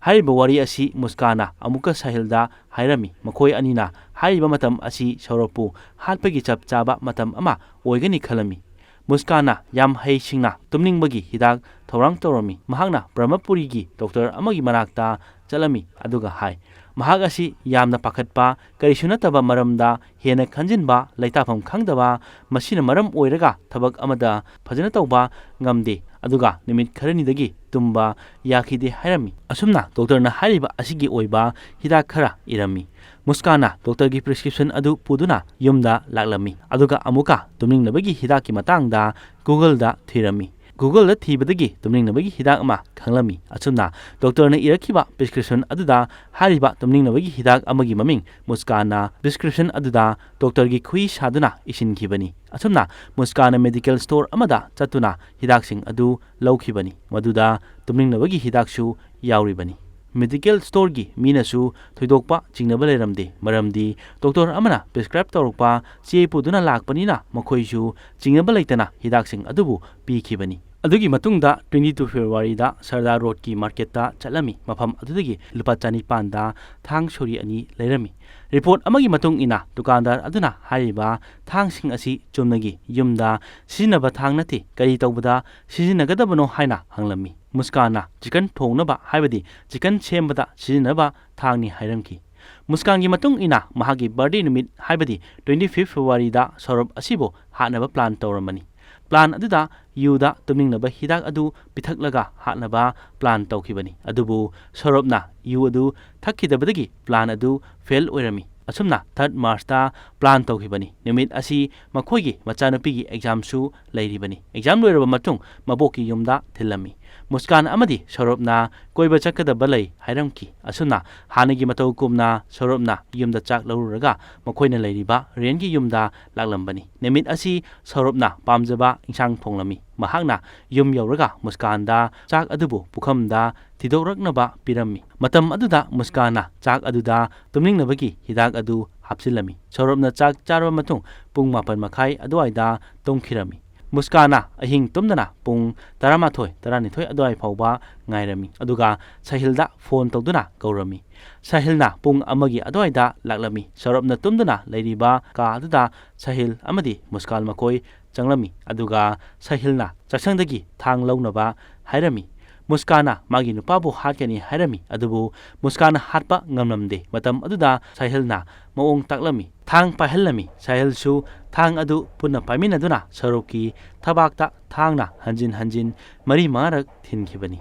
ꯍꯥꯏꯔꯤꯕ ꯋꯥꯔꯤ ꯑꯁꯤ ꯃꯨꯁꯀꯥꯟꯅ ꯑꯃꯨꯛꯀ ꯁꯥꯍꯤꯜꯗ ꯍꯥꯏꯔꯝꯃꯤ꯫ ꯃꯈꯣꯏ ꯑꯅꯤꯅ ꯍꯥꯏꯔꯤꯕ ꯃꯇꯝ ꯑꯁꯤ ꯁꯧꯔꯞꯄꯨ ꯍꯥꯠꯄꯒꯤ ꯆꯞ ꯆꯥꯕ ꯃꯇꯝ ꯑꯃ ꯑꯣꯏꯒꯅꯤ ꯈꯜꯂꯝꯃꯤ꯫ ꯃꯨꯁꯀꯥꯟꯅ ꯌꯥꯝ ꯍꯩꯁꯤꯡꯅ ꯇꯨꯝꯅꯤꯡꯕꯒꯤ ꯍꯤꯗꯥꯛ ꯊꯧꯔꯥꯡ ꯇꯧꯔꯝꯃꯤ꯫ ꯃꯍꯥꯛꯅ ꯕ꯭ꯔꯍꯃꯄꯨꯔꯤꯒꯤ ꯗꯣꯛꯇꯔ ꯑꯃꯒꯤ ꯃꯅꯥꯛꯇ ꯆꯠꯂꯝꯃꯤ, ꯑꯗꯨꯒ ꯍꯥꯏ, ꯃꯍꯥꯛ ꯑꯁꯤ ꯌꯥꯝꯅ ꯄꯥꯈꯠꯄ, ꯀꯔꯤꯁꯨ ꯅꯠꯇꯕ ꯃꯔꯝꯗ ꯍꯦꯟꯅ ꯈꯟꯖꯤꯟꯕ, ꯂꯩꯇꯥꯐꯝ ꯈꯪꯗꯕ, ꯃꯁꯤꯅ ꯃꯔꯝ ꯑꯣꯏꯔꯒ ꯊꯕꯛ ꯑꯃꯗ ꯐꯖꯅ ꯇꯧꯕ ꯉꯝꯗꯦ, ꯑꯗꯨꯒ ꯅꯨꯃꯤꯠ ꯈꯔꯅꯤꯗꯒꯤ ꯇꯨꯝꯕ ꯌꯥꯈꯤꯗꯦ ꯍꯥꯏꯔꯝꯃꯤ꯫ ꯑꯁꯨꯝꯅ ꯗꯣꯛꯇꯔꯅ ꯍꯥꯏꯔꯤꯕ ꯑꯁꯤꯒꯤ ꯑꯣꯏꯕ ꯍꯤꯗꯥꯛ ꯈꯔ ꯏꯔꯝꯃꯤ꯫ ꯃꯨꯁꯀꯥꯟꯅ ꯗꯣꯛꯇꯔꯒꯤ prescription ꯑꯗꯨ ꯄꯨꯗꯨꯅ ꯌꯨꯝꯗ ꯂꯥꯛꯂꯝꯃꯤ, ꯑꯗꯨꯒ ꯑꯃꯨꯛꯀ ꯇꯨꯝꯅꯤꯡꯅꯕꯒꯤ ꯍꯤꯗꯥꯛꯀꯤ ꯃꯇꯥꯡꯗ Googleꯗ ꯊꯤꯔꯝꯃꯤ꯫ Googleꯗ ꯊꯤꯕꯗꯒꯤ ꯇꯨꯝꯅꯤꯡꯅꯕꯒꯤ ꯍꯤꯗꯥꯛ ꯑꯃ ꯈꯪꯂꯝꯃꯤ꯫ ꯑꯁꯨꯝꯅ ꯗꯣꯛꯇꯔꯅ ꯏꯔꯛꯈꯤꯕ prescription ꯑꯗꯨꯗ ꯍꯥꯏꯔꯤꯕ ꯇꯨꯝꯅꯤꯡꯅꯕꯒꯤ ꯍꯤꯗꯥꯛ ꯑꯃꯒꯤ ꯃꯃꯤꯡ ꯃꯨꯁꯀꯥꯟꯅ prescription ꯑꯗꯨꯗ ꯗꯣꯛꯇꯔꯒꯤ ꯈꯨꯏ ꯁꯥꯗꯨꯅ ꯏꯁꯤꯟꯈꯤꯕꯅꯤ꯫ ꯑꯁꯨꯝꯅ ꯃꯨꯁꯀꯥꯟꯅ medical store ꯑꯃꯗ ꯆꯠꯇꯨꯅ ꯍꯤꯗꯥꯛꯁꯤꯡ ꯑꯗꯨ ꯂꯧꯈꯤꯕꯅꯤ, ꯃꯗꯨꯗ ꯇꯨꯝꯅꯤꯡꯅꯕꯒꯤ ꯍꯤꯗꯥꯛꯁꯨ ꯌꯥꯎꯔꯤꯕꯅꯤ꯫ Medical storeꯒꯤ ꯃꯤꯅꯁꯨ ꯊꯣꯏꯗꯣꯛꯄ ꯆꯤꯡꯅꯕ ꯂꯩꯔꯝꯗꯦ, ꯃꯔꯝꯗꯤ ꯗꯣꯛꯇꯔ ꯑꯃꯅ prescribe ꯇꯧꯔꯛꯄ ꯆꯦ ꯄꯨꯗꯨꯅ ꯂꯥꯛꯄꯅꯤꯅ ꯃꯈꯣꯏꯁꯨ ꯆꯤꯡꯅꯕ ꯂꯩꯇꯅ ꯍꯤꯗꯥꯛꯁꯤꯡ ꯑꯗꯨꯕꯨ ꯄꯤꯈꯤꯕꯅꯤ꯫ ꯑꯗꯨꯒꯤ ꯃꯇꯨꯡꯗ twenty two Februaryꯗ ꯁꯔꯗꯥꯔ ꯔꯣꯗꯀꯤ marketꯇ ꯆꯠꯂꯝꯃꯤ꯫ ꯃꯐꯝ ꯑꯗꯨꯗꯒꯤ ꯂꯨꯄꯥ ꯆꯅꯤꯄꯥꯟꯗ ꯊꯥꯡ ꯁꯣꯔꯤ ꯑꯅꯤ ꯂꯩꯔꯝꯃꯤ꯫ Report ꯑꯃꯒꯤ ꯃꯇꯨꯡ ꯏꯟꯅ, ꯗꯨꯀꯥꯟꯗꯥꯔ ꯑꯗꯨꯅ ꯍꯥꯏꯔꯤꯕ ꯊꯥꯡꯁꯤꯡ ꯑꯁꯤ ꯆꯨꯝꯅꯒꯤ ꯌꯨꯝꯗ ꯁꯤꯖꯤꯟꯅꯕ ꯊꯥꯡ ꯅꯠꯇꯦ, ꯀꯔꯤ ꯇꯧꯕꯗ ꯁꯤꯖꯤꯟꯅꯒꯗꯕꯅꯣ ꯍꯥꯏꯅ ꯍꯪꯂꯝꯃꯤ꯫ ꯃꯨꯁꯀꯥꯟꯅ ꯆꯤꯀꯟ ꯊꯣꯡꯅꯕ ꯍꯥꯏꯕꯗꯤ ꯆꯤꯀꯟ ꯁꯦꯝꯕꯗ ꯁꯤꯖꯤꯟꯅꯕ ꯊꯥꯡꯅꯤ ꯍꯥꯏꯔꯝꯈꯤ꯫ ꯃꯨꯁꯀꯥꯟꯒꯤ ꯃꯇꯨꯡ ꯏꯟꯅ ꯃꯍꯥꯛꯀꯤ ꯕꯥꯔꯗꯦ ꯅꯨꯃꯤꯠ ꯍꯥꯏꯕꯗꯤ twenty fifth Februaryꯗ ꯁꯧꯔꯕ ꯑꯁꯤꯕꯨ ꯍꯥꯠꯅꯕ ꯄ꯭ꯂꯥꯟ ꯇꯧꯔꯝꯕꯅꯤ꯫ ꯄ꯭ꯂꯥꯟ ꯑꯗꯨꯗ ꯌꯨꯗ ꯇꯨꯝꯅꯤꯡꯅꯕ ꯍꯤꯗꯥꯛ ꯑꯗꯨ ꯄꯤꯊꯛꯂꯒ ꯍꯥꯠꯅꯕ ꯄ꯭ꯂꯥꯟ ꯇꯧꯈꯤꯕꯅꯤ꯫ ꯑꯗꯨꯕꯨ ꯁꯧꯔꯕꯅ ꯌꯨ ꯑꯗꯨ ꯊꯛꯈꯤꯗꯕꯗꯒꯤ ꯄ꯭ꯂꯥꯟ ꯑꯗꯨ ꯐꯦꯜ ꯑꯣꯏꯔꯝꯃꯤ꯫ ꯑꯁꯨꯝꯅ third Marchꯇ ꯄ꯭ꯂꯥꯟ ꯇꯧꯈꯤꯕꯅꯤ꯫ ꯅꯨꯃꯤꯠ ꯑꯁꯤ ꯃꯈꯣꯏꯒꯤ ꯃꯆꯥꯅꯨꯄꯤꯒꯤ ꯑꯦꯛꯖꯥꯝꯁꯨ ꯂꯩꯔꯤꯕꯅꯤ꯫ ꯑꯦꯛꯖꯥꯝ ꯂꯣꯏꯔꯕ ꯃꯇꯨꯡ ꯃꯕꯣꯛꯀꯤ ꯌꯨꯝꯗ ꯊꯤꯜꯂꯝꯃꯤ꯫ ꯃꯨꯁꯀꯥꯟ ꯑꯃꯗꯤ ꯁꯧꯔꯕꯅ ꯀꯣꯏꯕ ꯆꯠꯀꯗꯕ ꯂꯩ ꯍꯥꯏꯔꯝꯈꯤ꯫ ꯑꯁꯨꯝꯅ ꯍꯥꯟꯅꯒꯤ ꯃꯇꯧ ꯀꯨꯝꯅ ꯁꯧꯔꯕꯅ ꯌꯨꯝꯗ ꯆꯥꯛ ꯂꯧꯔꯨꯔꯒ ꯃꯈꯣꯏꯅ ꯂꯩꯔꯤꯕ ꯔꯦꯟꯒꯤ ꯌꯨꯝꯗ ꯂꯥꯛꯂꯝꯕꯅꯤ꯫ ꯅꯨꯃꯤꯠ ꯑꯁꯤ ꯁꯧꯔꯕꯅ ꯄꯥꯝꯖꯕ ꯏꯟꯁꯥꯡ ꯊꯣꯡꯂꯝꯃꯤ꯫ ꯃꯍꯥꯛꯅ ꯌꯨꯝ ꯌꯧꯔꯒ ꯃꯨꯁꯀꯥꯟꯗ ꯆꯥꯛ ꯑꯗꯨꯕꯨ ꯄꯨꯈꯝꯗ ꯊꯤꯗꯣꯛꯔꯛꯅꯕ ꯄꯤꯔꯝꯃꯤ꯫ ꯃꯇꯝ ꯑꯗꯨꯗ ꯃꯨꯁꯀꯥꯟꯅ ꯆꯥꯛ ꯑꯗꯨꯗ ꯇꯨꯝꯅꯤꯡꯅꯕꯒꯤ ꯍꯤꯗꯥꯛ ꯑꯗꯨ ꯍꯥꯞꯆꯤꯜꯂꯝꯃꯤ꯫ ꯁꯧꯔꯕꯅ ꯆꯥꯛ ꯆꯥꯔꯕ ꯃꯇꯨꯡ ꯄꯨꯡ ꯃꯥꯄꯟ ꯃꯈꯥꯏ ꯑꯗꯨꯋꯥꯏꯗ ꯇꯨꯝꯈꯤꯔꯝꯃꯤ꯫ ꯃꯨꯁꯀꯥꯟꯅ ꯑꯍꯤꯡ ꯇꯨꯝꯗꯅ ꯄꯨꯡ ꯇꯔꯥꯃꯥꯊꯣꯏ, ꯇꯔꯥꯅꯤꯊꯣꯏ ꯑꯗꯨꯋꯥꯏ ꯐꯥꯎꯕ ꯉꯥꯏꯔꯝꯃꯤ꯫ ꯑꯗꯨꯒ ꯁꯥꯍꯤꯜꯗ ꯐꯣꯟ ꯇꯧꯗꯨꯅ ꯀꯧꯔꯝꯃꯤ꯫ ꯁꯥꯍꯤꯜꯅ ꯄꯨꯡ ꯑꯃꯒꯤ ꯑꯗꯨꯋꯥꯏꯗ ꯂꯥꯛꯂꯝꯃꯤ꯫ ꯁꯧꯔꯕꯅ ꯇꯨꯝꯗꯨꯅ ꯂꯩꯔꯤꯕ ꯀꯥ ꯑꯗꯨꯗ ꯁꯥꯍꯤꯜ ꯑꯃꯗꯤ ꯃꯨꯁꯀꯥꯟ ꯃꯈꯣꯏ ꯆꯪꯂꯝꯃꯤ꯫ ꯑꯗꯨꯒ ꯁꯥꯍꯤꯜꯅ ꯆꯥꯛꯁꯪꯗꯒꯤ ꯊꯥꯡ ꯂꯧꯅꯕ ꯍꯥꯏꯔꯝꯃꯤ꯫ ꯃꯨꯁꯀꯥꯟꯅ ꯃꯥꯒꯤ ꯅꯨꯄꯥꯕꯨ ꯍꯥꯠꯀꯅꯤ ꯍꯥꯏꯔꯝꯃꯤ, ꯑꯗꯨꯕꯨ ꯃꯨꯁꯀꯥꯟꯅ ꯍꯥꯠꯄ ꯉꯝꯂꯝꯗꯦ꯫ ꯃꯇꯝ ꯑꯗꯨꯗ ꯁꯥꯍꯤꯜꯅ ꯃꯑꯣꯡ ꯇꯥꯛꯂꯝꯃꯤ꯫ ꯊꯥꯡ ꯄꯥꯏꯍꯜꯂꯝꯃꯤ꯫ ꯁꯥꯍꯤꯜꯁꯨ ꯊꯥꯡ ꯑꯗꯨ ꯄꯨꯟꯅ ꯄꯥꯏꯃꯤꯟꯅꯗꯨꯅ ꯁꯧꯔꯕꯀꯤ ꯊꯕꯥꯛꯇ ꯊꯥꯡꯅ ꯍꯟꯖꯤꯟ ꯍꯟꯖꯤꯟ ꯃꯔꯤ ꯃꯉꯥꯔꯛ ꯊꯤꯟꯈꯤꯕꯅꯤ꯫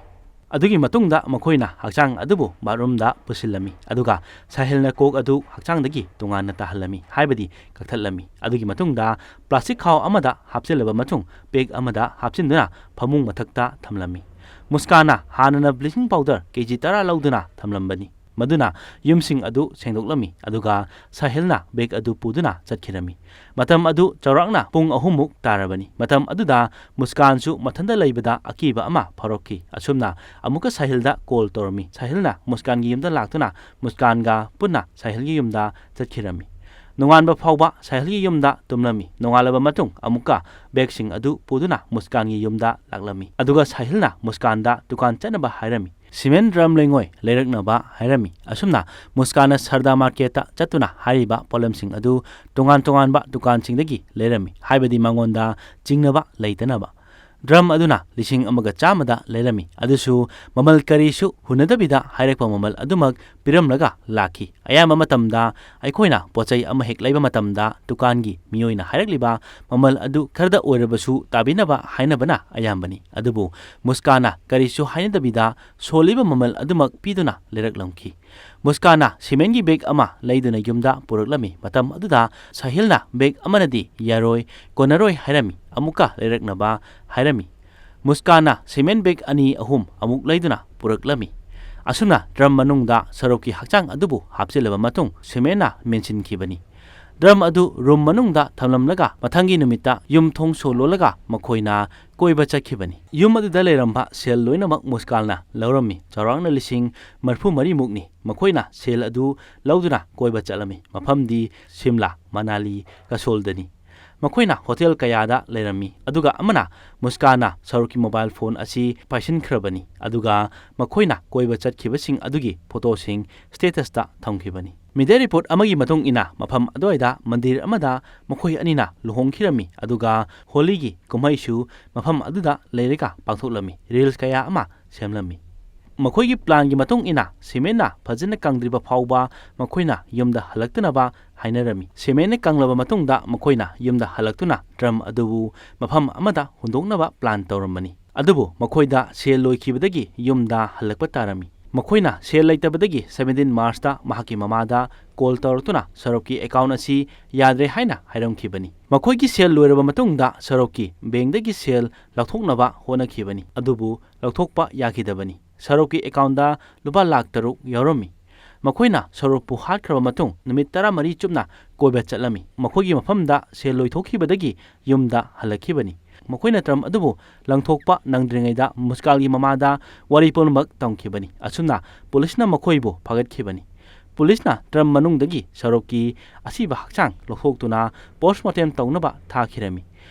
ꯑꯗꯨꯒꯤ ꯃꯇꯨꯡꯗ ꯃꯈꯣꯏꯅ ꯍꯛꯆꯥꯡ ꯑꯗꯨꯕꯨ ꯕꯥꯠꯔꯨꯝꯗ ꯄꯨꯁꯤꯜꯂꯝꯃꯤ, ꯑꯗꯨꯒ ꯁꯥꯍꯤꯜꯅ ꯀꯣꯛ ꯑꯗꯨ ꯍꯛꯆꯥꯡꯗꯒꯤ ꯇꯣꯉꯥꯟꯅ ꯇꯥꯍꯜꯂꯝꯃꯤ, ꯍꯥꯏꯕꯗꯤ ꯀꯛꯊꯠꯂꯝꯃꯤ꯫ ꯑꯗꯨꯒꯤ ꯃꯇꯨꯡꯗ ꯄ꯭ꯂꯥꯁꯇꯤꯛ ꯈꯥꯎ ꯑꯃꯗ ꯍꯥꯞꯆꯤꯜꯂꯕ ꯃꯇꯨꯡ ꯕꯦꯒ ꯑꯃꯗ ꯍꯥꯞꯆꯤꯟꯗꯨꯅ ꯐꯃꯨꯡ ꯃꯊꯛꯇ ꯊꯝꯂꯝꯃꯤ꯫ ꯃꯨꯁꯀꯥꯟꯅ ꯍꯥꯟꯅꯅ ꯕ꯭ꯂꯤꯆꯤꯡ ꯄꯥꯎꯗꯔ ꯀꯦꯖꯤ ꯇꯔꯥ ꯂꯧꯗꯨꯅ ꯊꯝꯂꯝꯕꯅꯤ꯫ ꯃꯗꯨꯅ ꯌꯨꯝꯁꯤꯡ ꯑꯗꯨ ꯁꯦꯡꯗꯣꯛꯂꯝꯃꯤ, ꯑꯗꯨꯒ ꯁꯥꯍꯤꯜꯅ ꯕꯦꯒ ꯑꯗꯨ ꯄꯨꯗꯨꯅ ꯆꯠꯈꯤꯔꯝꯃꯤ꯫ ꯃꯇꯝ ꯑꯗꯨ ꯆꯥꯎꯔꯥꯛꯅ ꯄꯨꯡ ꯑꯍꯨꯝꯃꯨꯛ ꯇꯥꯔꯕꯅꯤ꯫ ꯃꯇꯝ ꯑꯗꯨꯗ ꯃꯨꯁꯀꯥꯟꯁꯨ ꯃꯊꯟꯇ ꯂꯩꯕꯗ ꯑꯀꯤꯕ ꯑꯃ ꯐꯥꯎꯔꯛꯈꯤ꯫ ꯑꯁꯨꯝꯅ ꯑꯃꯨꯛꯀ ꯁꯥꯍꯤꯜꯗ ꯀꯣꯜ ꯇꯧꯔꯝꯃꯤ꯫ ꯁꯥꯍꯤꯜꯅ ꯃꯨꯁꯀꯥꯟꯒꯤ ꯌꯨꯝꯗ ꯂꯥꯛꯇꯨꯅ ꯃꯨꯁꯀꯥꯟꯒ ꯄꯨꯟꯅ ꯁꯥꯍꯤꯜꯒꯤ ꯌꯨꯝꯗ ꯆꯠꯈꯤꯔꯝꯃꯤ꯫ ꯅꯣꯡꯉꯥꯟꯕ ꯐꯥꯎꯕ ꯁꯥꯍꯤꯜꯒꯤ ꯌꯨꯝꯗ ꯇꯨꯝꯂꯝꯃꯤ꯫ ꯅꯣꯡꯉꯥꯜꯂꯕ ꯃꯇꯨꯡ ꯑꯃꯨꯛꯀ ꯕꯦꯒꯁꯤꯡ ꯑꯗꯨ ꯄꯨꯗꯨꯅ ꯃꯨꯁꯀꯥꯟꯒꯤ ꯌꯨꯝꯗ ꯂꯥꯛꯂꯝꯃꯤ꯫ ꯑꯗꯨꯒ ꯁꯥꯍꯤꯜꯅ ꯃꯨꯁꯀꯥꯟꯗ ꯗꯨꯀꯥꯟ ꯆꯠꯅꯕ ꯍꯥꯏꯔꯝꯃꯤ꯫ ꯁꯤꯃꯦꯟ ꯗ꯭ꯔꯝ ꯂꯩꯉꯣꯏ ꯂꯩꯔꯛꯅꯕ ꯍꯥꯏꯔꯝꯃꯤ꯫ ꯑꯁꯨꯝꯅ ꯃꯨꯁꯀꯥꯟꯅ ꯁꯔꯗꯥ ꯃꯥꯔꯀꯦꯠꯇ ꯆꯠꯇꯨꯅ ꯍꯥꯏꯔꯤꯕ ꯄꯣꯠꯂꯝꯁꯤꯡ ꯑꯗꯨ ꯇꯣꯉꯥꯟ ꯇꯣꯉꯥꯟꯕ ꯗꯨꯀꯥꯟꯁꯤꯡꯗꯒꯤ ꯂꯩꯔꯝꯃꯤ, ꯍꯥꯏꯕꯗꯤ ꯃꯉꯣꯟꯗ ꯆꯤꯡꯅꯕ ꯂꯩꯇꯅꯕ꯫ ꯗ꯭ꯔꯝ ꯑꯗꯨꯅ ꯂꯤꯁꯤꯡ ꯑꯃꯒ ꯆꯥꯝꯃꯗ ꯂꯩꯔꯝꯃꯤ꯫ ꯑꯗꯨꯁꯨ ꯃꯃꯜ ꯀꯔꯤꯁꯨ ꯍꯨꯟꯅꯗꯕꯤꯗ ꯍꯥꯏꯔꯛꯄ ꯃꯃꯜ ꯑꯗꯨꯃꯛ ꯄꯤꯔꯝꯂꯒ ꯂꯥꯛꯈꯤ꯫ ꯑꯌꯥꯝꯕ ꯃꯇꯝꯗ ꯑꯩꯈꯣꯏꯅ ꯄꯣꯠ ꯆꯩ ꯑꯃ ꯍꯦꯛ ꯂꯩꯕ ꯃꯇꯝꯗ ꯗꯨꯀꯥꯟꯒꯤ ꯃꯤꯑꯣꯏꯅ ꯍꯥꯏꯔꯛꯂꯤꯕ ꯃꯃꯜ ꯑꯗꯨ ꯈꯔꯗ ꯑꯣꯏꯔꯕꯁꯨ ꯇꯥꯕꯤꯅꯕ ꯍꯥꯏꯅꯕꯅ ꯑꯌꯥꯝꯕꯅꯤ꯫ ꯑꯗꯨꯕꯨ ꯃꯨꯁꯀꯥꯟꯅ ꯀꯔꯤꯁꯨ ꯍꯥꯏꯅꯗꯕꯤꯗ ꯁꯣꯜꯂꯤꯕ ꯃꯃꯜ ꯑꯗꯨꯃꯛ ꯄꯤꯗꯨꯅ ꯂꯩꯔꯛꯂꯝꯈꯤ꯫ ꯃꯨꯁꯀꯥꯟꯅ ꯁꯤꯃꯦꯟꯒꯤ ꯕꯦꯒ ꯑꯃ ꯂꯩꯗꯨꯅ ꯌꯨꯝꯗ ꯄꯨꯔꯛꯂꯝꯃꯤ꯫ ꯃꯇꯝ ꯑꯗꯨꯗ ꯁꯥꯍꯤꯜꯅ ꯕꯦꯒ ꯑꯃꯅꯗꯤ ꯌꯥꯔꯣꯏ, ꯀꯣꯟꯅꯔꯣꯏ ꯍꯥꯏꯔꯝꯃꯤ꯫ ꯑꯃꯨꯛꯀ ꯂꯩꯔꯛꯅꯕ ꯍꯥꯏꯔꯝꯃꯤ꯫ ꯃꯨꯁꯀꯥꯟꯅ ꯁꯤꯃꯦꯟ ꯕꯦꯒ ꯑꯅꯤ ꯑꯍꯨꯝ ꯑꯃꯨꯛ ꯂꯩꯗꯨꯅ ꯄꯨꯔꯛꯂꯝꯃꯤ꯫ ꯑꯁꯨꯝꯅ ꯗ꯭ꯔꯝ ꯃꯅꯨꯡꯗ ꯁꯔꯨꯛꯀꯤ ꯍꯛꯆꯥꯡ ꯑꯗꯨꯕꯨ ꯍꯥꯞꯆꯤꯜꯂꯕ ꯃꯇꯨꯡ ꯁꯤꯃꯦꯟꯅ ꯃꯦꯟꯁꯤꯟꯈꯤꯕꯅꯤ꯫ ꯗ꯭ꯔꯝ ꯑꯗꯨ ꯔꯨꯝ ꯃꯅꯨꯡꯗ ꯊꯝꯂꯝꯂꯒ ꯃꯊꯪꯒꯤ ꯅꯨꯃꯤꯠꯇ ꯌꯨꯝ ꯊꯣꯡ ꯁꯣ ꯂꯣꯜꯂꯒ ꯃꯈꯣꯏꯅ ꯀꯣꯏꯕ ꯆꯠꯈꯤꯕꯅꯤ꯫ ꯌꯨꯝ ꯑꯗꯨꯗ ꯂꯩꯔꯝꯕ ꯁꯦꯜ ꯂꯣꯏꯅꯃꯛ ꯃꯨꯁꯀꯥꯟꯅ ꯂꯧꯔꯝꯃꯤ꯫ ꯆꯥꯎꯔꯥꯛꯅ ꯂꯤꯁꯤꯡ ꯃꯔꯤꯐꯨ ꯃꯔꯤꯃꯨꯛꯅꯤ꯫ ꯃꯈꯣꯏꯅ ꯁꯦꯜ ꯑꯗꯨ ꯂꯧꯗꯨꯅ ꯀꯣꯏꯕ ꯆꯠꯂꯝꯃꯤ꯫ ꯃꯐꯝꯗꯤ ꯁꯤꯝꯂꯥ, ꯃꯅꯥꯂꯤ, ꯀꯁꯣꯜꯗꯅꯤ꯫ ꯃꯈꯣꯏꯅ ꯍꯣꯇꯦꯜ ꯀꯌꯥꯗ ꯂꯩꯔꯝꯃꯤ, ꯑꯗꯨꯒ ꯑꯃꯅ ꯃꯨꯁꯀꯥꯟꯅ ꯁꯔꯨꯛꯀꯤ ꯃꯣꯕꯥꯏꯜ ꯐꯣꯟ ꯑꯁꯤ ꯄꯥꯏꯁꯤꯟꯈ꯭ꯔꯕꯅꯤ, ꯑꯗꯨꯒ ꯃꯈꯣꯏꯅ ꯀꯣꯏꯕ ꯆꯠꯈꯤꯕꯁꯤꯡ ꯑꯗꯨꯒꯤ ꯐꯣꯇꯣꯁꯤꯡ ꯁ꯭ꯇꯦꯇꯁꯇ ꯊꯝꯈꯤꯕꯅꯤ꯫ ꯃꯤꯗꯤꯌꯥ ꯔꯤꯄꯣꯔꯠ ꯑꯃꯒꯤ ꯃꯇꯨꯡ ꯏꯟꯅ, ꯃꯐꯝ ꯑꯗꯨꯋꯥꯏꯗ ꯃꯟꯗꯤꯔ ꯑꯃꯗ ꯃꯈꯣꯏ ꯑꯅꯤꯅ ꯂꯨꯍꯣꯡꯈꯤꯔꯝꯃꯤ, ꯑꯗꯨꯒ ꯍꯣꯂꯤꯒꯤ ꯀꯨꯝꯍꯩꯁꯨ ꯃꯐꯝ ꯑꯗꯨꯗ ꯂꯩꯔꯒ ꯄꯥꯡꯊꯣꯛꯂꯝꯃꯤ꯫ ꯔꯤꯜꯁ ꯀꯌꯥ ꯑꯃ ꯁꯦꯝꯂꯝꯃꯤ꯫ ꯃꯈꯣꯏꯒꯤ ꯄ꯭ꯂꯥꯟꯒꯤ ꯃꯇꯨꯡ ꯏꯟꯅ, ꯁꯤꯃꯦꯟꯅ ꯐꯖꯅ ꯀꯪꯗ꯭ꯔꯤꯕ ꯐꯥꯎꯕ ꯃꯈꯣꯏꯅ ꯌꯨꯝꯗ ꯍꯜꯂꯛꯇꯅꯕ ꯍꯥꯏꯅꯔꯝꯃꯤ꯫ ꯁꯤꯃꯦꯟꯅ ꯀꯪꯂꯕ ꯃꯇꯨꯡꯗ ꯃꯈꯣꯏꯅ ꯌꯨꯝꯗ ꯍꯜꯂꯛꯇꯨꯅ ꯗ꯭ꯔꯝ ꯑꯗꯨꯕꯨ ꯃꯐꯝ ꯑꯃꯗ ꯍꯨꯟꯗꯣꯛꯅꯕ ꯄ꯭ꯂꯥꯟ ꯇꯧꯔꯝꯕꯅꯤ꯫ ꯑꯗꯨꯕꯨ ꯃꯈꯣꯏꯗ ꯁꯦꯜ ꯂꯣꯏꯈꯤꯕꯗꯒꯤ ꯌꯨꯝꯗ ꯍꯜꯂꯛꯄ ꯇꯥꯔꯝꯃꯤ꯫ ꯃꯈꯣꯏꯅ ꯁꯦꯜ ꯂꯩꯇꯕꯗꯒꯤ ꯁꯕꯦꯟꯇꯤꯟ ꯃꯥꯔꯆꯇ ꯃꯍꯥꯛꯀꯤ ꯃꯃꯥꯗ ꯀꯣꯜ ꯇꯧꯔꯛꯇꯨꯅ ꯁꯔꯨꯛꯀꯤ ꯑꯦꯀꯥꯎꯟ ꯑꯁꯤ ꯌꯥꯗ꯭ꯔꯦ ꯍꯥꯏꯅ ꯍꯥꯏꯔꯝꯈꯤꯕꯅꯤ꯫ ꯃꯈꯣꯏꯒꯤ ꯁꯦꯜ ꯂꯣꯏꯔꯕ ꯃꯇꯨꯡꯗ ꯁꯔꯨꯛꯀꯤ ꯕꯦꯡꯗꯒꯤ ꯁꯦꯜ ꯂꯧꯊꯣꯛꯅꯕ ꯍꯣꯠꯅꯈꯤꯕꯅꯤ, ꯑꯗꯨꯕꯨ ꯂꯧꯊꯣꯛꯄ ꯌꯥꯈꯤꯗꯕꯅꯤ꯫ ꯁꯔꯨꯛꯀꯤ ꯑꯦꯀꯥꯎꯟꯗ ꯂꯨꯄꯥ ꯂꯥꯈ ꯇꯔꯨꯛ ꯌꯥꯎꯔꯝꯃꯤ꯫ ꯃꯈꯣꯏꯅ ꯁꯔꯨꯛꯄꯨ ꯍꯥꯠꯈ꯭ꯔꯕ ꯃꯇꯨꯡ ꯅꯨꯃꯤꯠ ꯇꯔꯥꯃꯔꯤ ꯆꯨꯞꯅ ꯀꯣꯏꯕ ꯆꯠꯂꯝꯃꯤ꯫ ꯃꯈꯣꯏꯒꯤ ꯃꯐꯝꯗ ꯁꯦꯜ ꯂꯣꯏꯊꯣꯛꯈꯤꯕꯗꯒꯤ ꯌꯨꯝꯗ ꯍꯜꯂꯛꯈꯤꯕꯅꯤ꯫ ꯃꯈꯣꯏꯅ ꯗ꯭ꯔꯝ ꯑꯗꯨꯕꯨ ꯂꯪꯊꯣꯛꯄ ꯅꯪꯗ꯭ꯔꯤꯉꯩꯗ ꯃꯨꯁꯀꯥꯜꯒꯤ ꯃꯃꯥꯗ ꯋꯥꯔꯤ ꯄꯨꯝꯅꯃꯛ ꯇꯝꯈꯤꯕꯅꯤ꯫ ꯑꯁꯨꯝꯅ ꯄꯨꯂꯤꯁꯅ ꯃꯈꯣꯏꯕꯨ ꯐꯥꯒꯠꯈꯤꯕꯅꯤ꯫ ꯄꯨꯂꯤꯁꯅ ꯗ꯭ꯔꯝ ꯃꯅꯨꯡꯗꯒꯤ ꯁꯔꯨꯛꯀꯤ ꯑꯁꯤꯕ ꯍꯛꯆꯥꯡ ꯂꯧꯊꯣꯛꯇꯨꯅ ꯄꯣꯁꯃꯣꯔꯇꯦꯝ ꯇꯧꯅꯕ ꯊꯥꯈꯤꯔꯝꯃꯤ꯫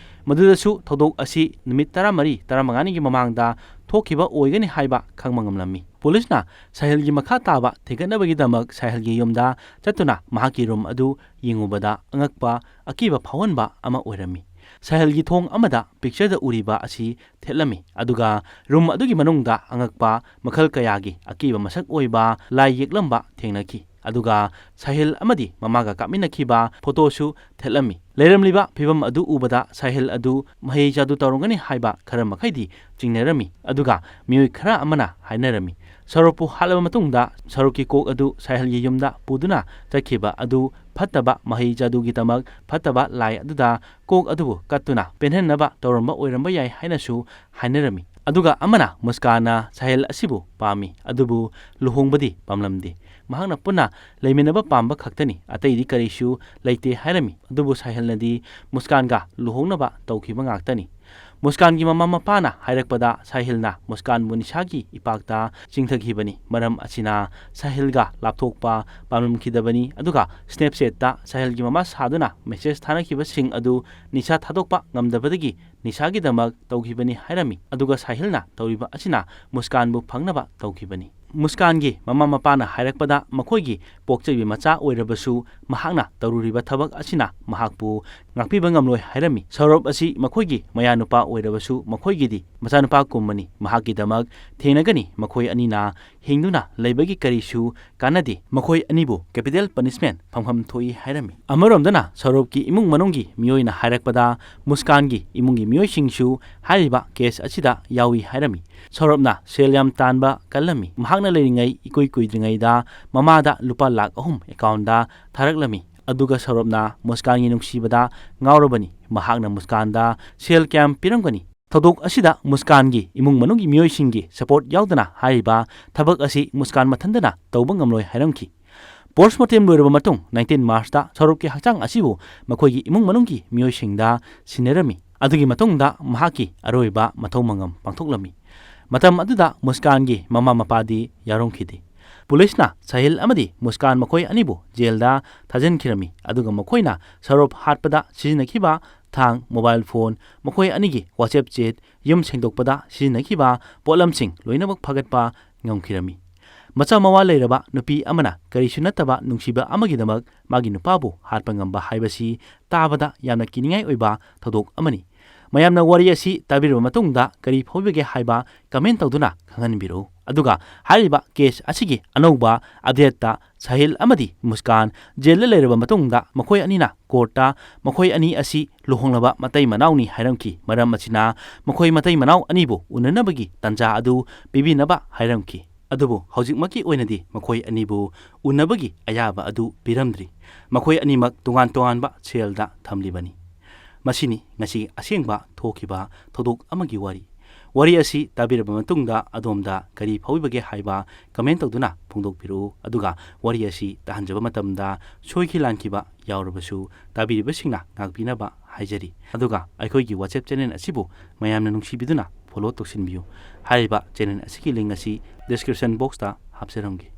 ꯃꯗꯨꯗꯁꯨ ꯊꯧꯗꯣꯛ ꯑꯁꯤ ꯅꯨꯃꯤꯠ ꯇꯔꯥꯃꯔꯤ, ꯇꯔꯥꯃꯉꯥꯅꯤꯒꯤ ꯃꯃꯥꯡꯗ ꯊꯣꯛꯈꯤꯕ ꯑꯣꯏꯒꯅꯤ ꯍꯥꯏꯕ ꯈꯪꯕ ꯉꯝꯂꯝꯃꯤ꯫ ꯄꯨꯂꯤꯁꯅ ꯁꯥꯍꯤꯜꯒꯤ ꯃꯈꯥ ꯇꯥꯕ ꯊꯤꯒꯠꯅꯕꯒꯤꯗꯃꯛ ꯁꯥꯍꯤꯜꯒꯤ ꯌꯨꯝꯗ ꯆꯠꯇꯨꯅ ꯃꯍꯥꯛꯀꯤ ꯔꯨꯝ ꯑꯗꯨ ꯌꯦꯡꯉꯨꯕꯗ ꯑꯉꯛꯄ, ꯑꯀꯤꯕ ꯐꯥꯎꯍꯟꯕ ꯑꯃ ꯑꯣꯏꯔꯝꯃꯤ꯫ ꯁꯍꯦꯜꯒꯤ ꯊꯣꯡ ꯑꯃꯗ ꯄꯤꯛꯆꯔꯗ ꯎꯔꯤꯕ ꯑꯁꯤ ꯊꯦꯠꯂꯝꯃꯤ, ꯑꯗꯨꯒ ꯔꯨꯝ ꯑꯗꯨꯒꯤ ꯃꯅꯨꯡꯗ ꯑꯉꯛꯄ ꯃꯈꯜ ꯀꯌꯥꯒꯤ ꯑꯀꯤꯕ ꯃꯁꯛ ꯑꯣꯏꯕ ꯂꯥꯏ ꯌꯦꯛꯂꯝꯕ ꯊꯦꯡꯅꯈꯤ꯫ ꯑꯗꯨꯒ ꯁꯍꯦꯜ ꯑꯃꯗꯤ ꯃꯃꯥꯒ ꯀꯥꯞꯃꯤꯟꯅꯈꯤꯕ ꯐꯣꯇꯣꯁꯨ ꯊꯦꯠꯂꯝꯃꯤ꯫ ꯂꯩꯔꯝꯂꯤꯕ ꯐꯤꯕꯝ ꯑꯗꯨ ꯎꯕꯗ ꯁꯍꯦꯜ ꯑꯗꯨ ꯃꯍꯩ ꯖꯥꯗꯨ ꯇꯧꯔꯝꯒꯅꯤ ꯍꯥꯏꯕ ꯈꯔ ꯃꯈꯩꯗꯤ ꯆꯤꯡꯅꯔꯝꯃꯤ, ꯑꯗꯨꯒ ꯃꯤꯑꯣꯏ ꯈꯔ ꯑꯃꯅ ꯍꯥꯏꯅꯔꯝꯃꯤ, ꯁꯔꯨꯞꯄꯨ ꯍꯥꯠꯂꯕ ꯃꯇꯨꯡꯗ ꯁꯔꯨꯞꯀꯤ ꯀꯣꯛ ꯑꯗꯨ ꯁꯍꯦꯜꯒꯤ ꯌꯨꯝꯗ ꯄꯨꯗꯨꯅ ꯆꯠꯈꯤꯕ ꯑꯗꯨ ꯐꯠꯇꯕ ꯃꯍꯩ ꯖꯥꯗꯨꯒꯤꯗꯃꯛ ꯐꯠꯇꯕ ꯂꯥꯏ ꯑꯗꯨꯗ ꯀꯣꯛ ꯑꯗꯨꯕꯨ ꯀꯠꯇꯨꯅ ꯄꯦꯟꯍꯟꯅꯕ ꯇꯧꯔꯝꯕ ꯑꯣꯏꯔꯝꯕ ꯌꯥꯏ ꯍꯥꯏꯅꯁꯨ ꯍꯥꯏꯅꯔꯝꯃꯤ꯫ ꯑꯗꯨꯒ ꯑꯃꯅ ꯃꯨꯁꯀꯥꯟꯅ ꯁꯍꯦꯜ ꯑꯁꯤꯕꯨ ꯄꯥꯝꯃꯤ, ꯑꯗꯨꯕꯨ ꯂꯨꯍꯣꯡꯕꯗꯤ ꯄꯥꯝꯂꯝꯗꯦ꯫ ꯃꯍꯥꯛꯅ ꯄꯨꯟꯅ ꯂꯩꯃꯤꯟꯅꯕ ꯄꯥꯝꯕ ꯈꯛꯇꯅꯤ, ꯑꯇꯩꯗꯤ ꯀꯔꯤꯁꯨ ꯂꯩꯇꯦ ꯍꯥꯏꯔꯝꯃꯤ꯫ ꯑꯗꯨꯕꯨ ꯁꯍꯦꯜꯅꯗꯤ ꯃꯨꯁꯀꯥꯟꯒ ꯂꯨꯍꯣꯡꯅꯕ ꯇꯧꯈꯤꯕ ꯉꯥꯛꯇꯅꯤ꯫ ꯃꯨꯁꯀꯥꯟꯒꯤ ꯃꯃꯥ ꯃꯄꯥꯅ ꯍꯥꯏꯔꯛꯄꯗ ꯁꯍꯦꯜꯅ ꯃꯨꯁꯀꯥꯟꯕꯨ ꯅꯤꯁꯥꯒꯤ ꯏꯄꯥꯛꯇ ꯆꯤꯡꯊꯈꯤꯕꯅꯤ꯫ ꯃꯔꯝ ꯑꯁꯤꯅ ꯁꯍꯦꯜꯒ ꯂꯥꯞꯊꯣꯛꯄ ꯄꯥꯝꯂꯝꯈꯤꯗꯕꯅꯤ꯫ ꯑꯗꯨꯒ Snapchatꯇ ꯁꯍꯦꯜꯒꯤ ꯃꯃꯥ ꯁꯥꯗꯨꯅ message ꯊꯥꯅꯈꯤꯕꯁꯤꯡ ꯑꯗꯨ ꯅꯤꯁꯥ ꯊꯥꯗꯣꯛꯄ ꯉꯝꯗꯕꯗꯒꯤ ꯅꯤꯁꯥꯒꯤꯗꯃꯛ ꯇꯧꯈꯤꯕꯅꯤ ꯍꯥꯏꯔꯝꯃꯤ꯫ ꯑꯗꯨꯒ ꯁꯍꯦꯜꯅ ꯇꯧꯔꯤꯕ ꯑꯁꯤꯅ ꯃꯨꯁꯀꯥꯟꯕꯨ ꯐꯪꯅꯕ ꯇꯧꯈꯤꯕꯅꯤ꯫ ꯃꯨꯁꯀꯥꯟꯒꯤ ꯃꯃꯥ ꯃꯄꯥꯅ ꯍꯥꯏꯔꯛꯄꯗ ꯃꯈꯣꯏꯒꯤ ꯄꯣꯛꯆꯕꯤ ꯃꯆꯥ ꯑꯣꯏꯔꯕꯁꯨ ꯃꯍꯥꯛꯅ ꯇꯧꯔꯨꯔꯤꯕ ꯊꯕꯛ ꯑꯁꯤꯅ ꯃꯍꯥꯛꯄꯨ ꯉꯥꯛꯄꯤꯕ ꯉꯝꯂꯣꯏ ꯍꯥꯏꯔꯝꯃꯤ꯫ ꯁꯧꯔꯚ ꯑꯁꯤ ꯃꯈꯣꯏꯒꯤ ꯃꯌꯥꯅꯨꯄꯥ ꯑꯣꯏꯔꯕꯁꯨ ꯃꯈꯣꯏꯒꯤꯗꯤ ꯃꯆꯥꯅꯨꯄꯥ ꯀꯨꯝꯕꯅꯤ꯫ ꯃꯍꯥꯛꯀꯤꯗꯃꯛ ꯊꯦꯡꯅꯒꯅꯤ꯫ ꯃꯈꯣꯏ ꯑꯅꯤꯅ ꯍꯤꯡꯗꯨꯅ ꯂꯩꯕꯒꯤ ꯀꯔꯤꯁꯨ ꯀꯥꯟꯅꯗꯦ꯫ ꯃꯈꯣꯏ ꯑꯅꯤꯕꯨ capital punishment ꯐꯪꯐꯝ ꯊꯣꯛꯏ ꯍꯥꯏꯔꯝꯃꯤ꯫ ꯑꯃꯔꯣꯝꯗꯅ ꯁꯧꯔꯚꯀꯤ ꯏꯃꯨꯡ ꯃꯅꯨꯡꯒꯤ ꯃꯤꯑꯣꯏꯅ ꯍꯥꯏꯔꯛꯄꯗ ꯃꯨꯁꯀꯥꯟꯒꯤ ꯏꯃꯨꯡꯒꯤ ꯃꯤꯑꯣꯏꯁꯤꯡꯁꯨ ꯍꯥꯏꯔꯤꯕ case ꯑꯁꯤꯗ ꯌꯥꯎꯏ ꯍꯥꯏꯔꯝꯃꯤ꯫ ꯁꯧꯔꯚꯅ ꯁꯦꯜ ꯌꯥꯝ ꯇꯥꯟꯕ ꯀꯜꯂꯝꯃꯤ꯫ ꯃꯍꯥꯛꯅ ꯂꯩꯔꯤꯉꯩ ꯏꯀꯨꯏ ꯀꯨꯏꯗ꯭ꯔꯤꯉꯩꯗ ꯃꯃꯥꯗ ꯂꯨꯄꯥ ꯂꯥꯈ ꯑꯍꯨꯝ accountꯗ ꯊꯥꯔꯛꯂꯝꯃꯤ꯫ ꯑꯗꯨꯒ ꯁꯧꯔꯚꯅ ꯃꯨꯁꯀꯥꯟꯒꯤ ꯅꯨꯡꯁꯤꯕꯗ ꯉꯥꯎꯔꯕꯅꯤ꯫ ꯃꯍꯥꯛꯅ ꯃꯨꯁꯀꯥꯟꯗ ꯁꯦꯜ ꯀꯌꯥꯝ ꯄꯤꯔꯝꯒꯅꯤ? ꯊꯧꯗꯣꯛ ꯑꯁꯤꯗ ꯃꯨꯁꯀꯥꯟꯒꯤ ꯏꯃꯨꯡ ꯃꯅꯨꯡꯒꯤ ꯃꯤꯑꯣꯏꯁꯤꯡꯒꯤ support ꯌꯥꯎꯗꯅ ꯍꯥꯏꯔꯤꯕ ꯊꯕꯛ ꯑꯁꯤ ꯃꯨꯁꯀꯥꯟ ꯃꯊꯟꯇꯅ ꯇꯧꯕ ꯉꯝꯂꯣꯏ ꯍꯥꯏꯔꯝꯈꯤ꯫ Post mortem ꯂꯣꯏꯔꯕ ꯃꯇꯨꯡ nineteen Marchꯇ ꯁꯧꯔꯚꯀꯤ ꯍꯛꯆꯥꯡ ꯑꯁꯤꯕꯨ ꯃꯈꯣꯏꯒꯤ ꯏꯃꯨꯡ ꯃꯅꯨꯡꯒꯤ ꯃꯤꯑꯣꯏꯁꯤꯡꯗ ꯁꯤꯟꯅꯔꯝꯃꯤ꯫ ꯑꯗꯨꯒꯤ ꯃꯇꯨꯡꯗ ꯃꯍꯥꯛꯀꯤ ꯑꯔꯣꯏꯕ ꯃꯊꯧ ꯃꯉꯝ ꯄꯥꯡꯊꯣꯛꯂꯝꯃꯤ꯫ ꯃꯇꯝ ꯑꯗꯨꯗ ꯃꯨꯁꯀꯥꯟꯒꯤ ꯃꯃꯥ ꯃꯄꯥꯗꯤ ꯌꯥꯎꯔꯝꯈꯤꯗꯦ꯫ ꯄꯨꯂꯤꯁꯅ ꯁꯍꯤꯜ ꯑꯃꯗꯤ ꯃꯨꯁꯀꯥꯟ ꯃꯈꯣꯏ ꯑꯅꯤꯕꯨ ꯖꯦꯜꯗ ꯊꯥꯖꯤꯟꯈꯤꯔꯝꯃꯤ, ꯑꯗꯨꯒ ꯃꯈꯣꯏꯅ ꯁꯧꯔꯚ ꯍꯥꯠꯄꯗ ꯁꯤꯖꯤꯟꯅꯈꯤꯕ ꯊꯥꯡ, mobile phone, ꯃꯈꯣꯏ ꯑꯅꯤꯒꯤ WhatsApp chat, ꯌꯨꯝ ꯁꯦꯡꯗꯣꯛꯄꯗ ꯁꯤꯖꯤꯟꯅꯈꯤꯕ ꯄꯣꯠꯂꯝꯁꯤꯡ ꯂꯣꯏꯅꯃꯛ ꯐꯥꯒꯠꯄ ꯉꯝꯈꯤꯔꯝꯃꯤ꯫ ꯃꯆꯥ ꯃꯋꯥ ꯂꯩꯔꯕ ꯅꯨꯄꯤ ꯑꯃꯅ ꯀꯔꯤꯁꯨ ꯅꯠꯇꯕ ꯅꯨꯡꯁꯤꯕ ꯑꯃꯒꯤꯗꯃꯛ ꯃꯥꯒꯤ ꯅꯨꯄꯥꯕꯨ ꯍꯥꯠꯄ ꯉꯝꯕ ꯍꯥꯏꯕꯁꯤ ꯇꯥꯕꯗ ꯌꯥꯝꯅ ꯀꯤꯅꯤꯡꯉꯥꯏ ꯑꯣꯏꯕ ꯊꯧꯗꯣꯛ ꯑꯃꯅꯤ꯫ ꯃꯌꯥꯝꯅ ꯋꯥꯔꯤ ꯑꯁꯤ ꯇꯥꯕꯤꯔꯕ ꯃꯇꯨꯡꯗ ꯀꯔꯤ ꯐꯥꯎꯕꯤꯒꯦ ꯍꯥꯏꯕ comment ꯇꯧꯗꯨꯅ ꯈꯪꯍꯟꯕꯤꯔꯛꯎ꯫ ꯑꯗꯨꯒ ꯍꯥꯏꯔꯤꯕ case ꯑꯁꯤꯒꯤ ꯑꯅꯧꯕ updateꯇ ꯁꯥꯍꯤꯜ ꯑꯃꯗꯤ ꯃꯨꯁꯀꯥꯟ ꯖꯦꯜꯗ ꯂꯩꯔꯕ ꯃꯇꯨꯡꯗ ꯃꯈꯣꯏ ꯑꯅꯤꯅ courtꯇ ꯃꯈꯣꯏ ꯑꯅꯤ ꯑꯁꯤ ꯂꯨꯍꯣꯡꯂꯕ ꯃꯇꯩ ꯃꯅꯥꯎꯅꯤ ꯍꯥꯏꯔꯝꯈꯤ꯫ ꯃꯔꯝ ꯑꯁꯤꯅ ꯃꯈꯣꯏ ꯃꯇꯩ ꯃꯅꯥꯎ ꯑꯅꯤꯕꯨ ꯎꯅꯅꯕꯒꯤ ꯇꯥꯟꯖꯥ ꯑꯗꯨ ꯄꯤꯕꯤꯅꯕ ꯍꯥꯏꯔꯝꯈꯤ꯫ ꯑꯗꯨꯕꯨ ꯍꯧꯖꯤꯛꯃꯛꯀꯤ ꯑꯣꯏꯅꯗꯤ ꯃꯈꯣꯏ ꯑꯅꯤꯕꯨ ꯎꯅꯕꯒꯤ ꯑꯌꯥꯕ ꯑꯗꯨ ꯄꯤꯔꯝꯗ꯭ꯔꯤ꯫ ꯃꯈꯣꯏ ꯑꯅꯤꯃꯛ ꯇꯣꯉꯥꯟ ꯇꯣꯉꯥꯟꯕ cellꯗ ꯊꯝꯂꯤꯕꯅꯤ꯫ ꯃꯁꯤꯅꯤ ꯉꯁꯤ ꯑꯁꯦꯡꯕ ꯊꯣꯛꯈꯤꯕ ꯊꯧꯗꯣꯛ ꯑꯃꯒꯤ ꯋꯥꯔꯤ꯫ ꯋꯥꯔꯤ ꯑꯁꯤ ꯇꯥꯕꯤꯔꯕ ꯃꯇꯨꯡꯗ ꯑꯗꯣꯝꯗ ꯀꯔꯤ ꯐꯥꯎꯕꯤꯕꯒꯦ ꯍꯥꯏꯕ comment ꯇꯧꯗꯨꯅ ꯐꯣꯡꯗꯣꯛꯄꯤꯔꯛꯎ꯫ ꯑꯗꯨꯒ ꯋꯥꯔꯤ ꯑꯁꯤ ꯇꯥꯍꯟꯖꯕ ꯃꯇꯝꯗ ꯁꯣꯏꯈꯤ ꯂꯥꯟꯈꯤꯕ ꯌꯥꯎꯔꯕꯁꯨ ꯇꯥꯕꯤꯔꯤꯕꯁꯤꯡꯅ ꯉꯥꯛꯄꯤꯅꯕ ꯍꯥꯏꯖꯔꯤ꯫ ꯑꯗꯨꯒ ꯑꯩꯈꯣꯏꯒꯤ WhatsApp channel ꯑꯁꯤꯕꯨ ꯃꯌꯥꯝꯅ ꯅꯨꯡꯁꯤꯕꯤꯗꯨꯅ follow ꯇꯧꯁꯤꯟꯕꯤꯌꯨ꯫ ꯍꯥꯏꯔꯤꯕ channel ꯑꯁꯤꯒꯤ link ꯑꯁꯤ description boxꯇ ꯍꯥꯞꯆꯔꯝꯒꯦ꯫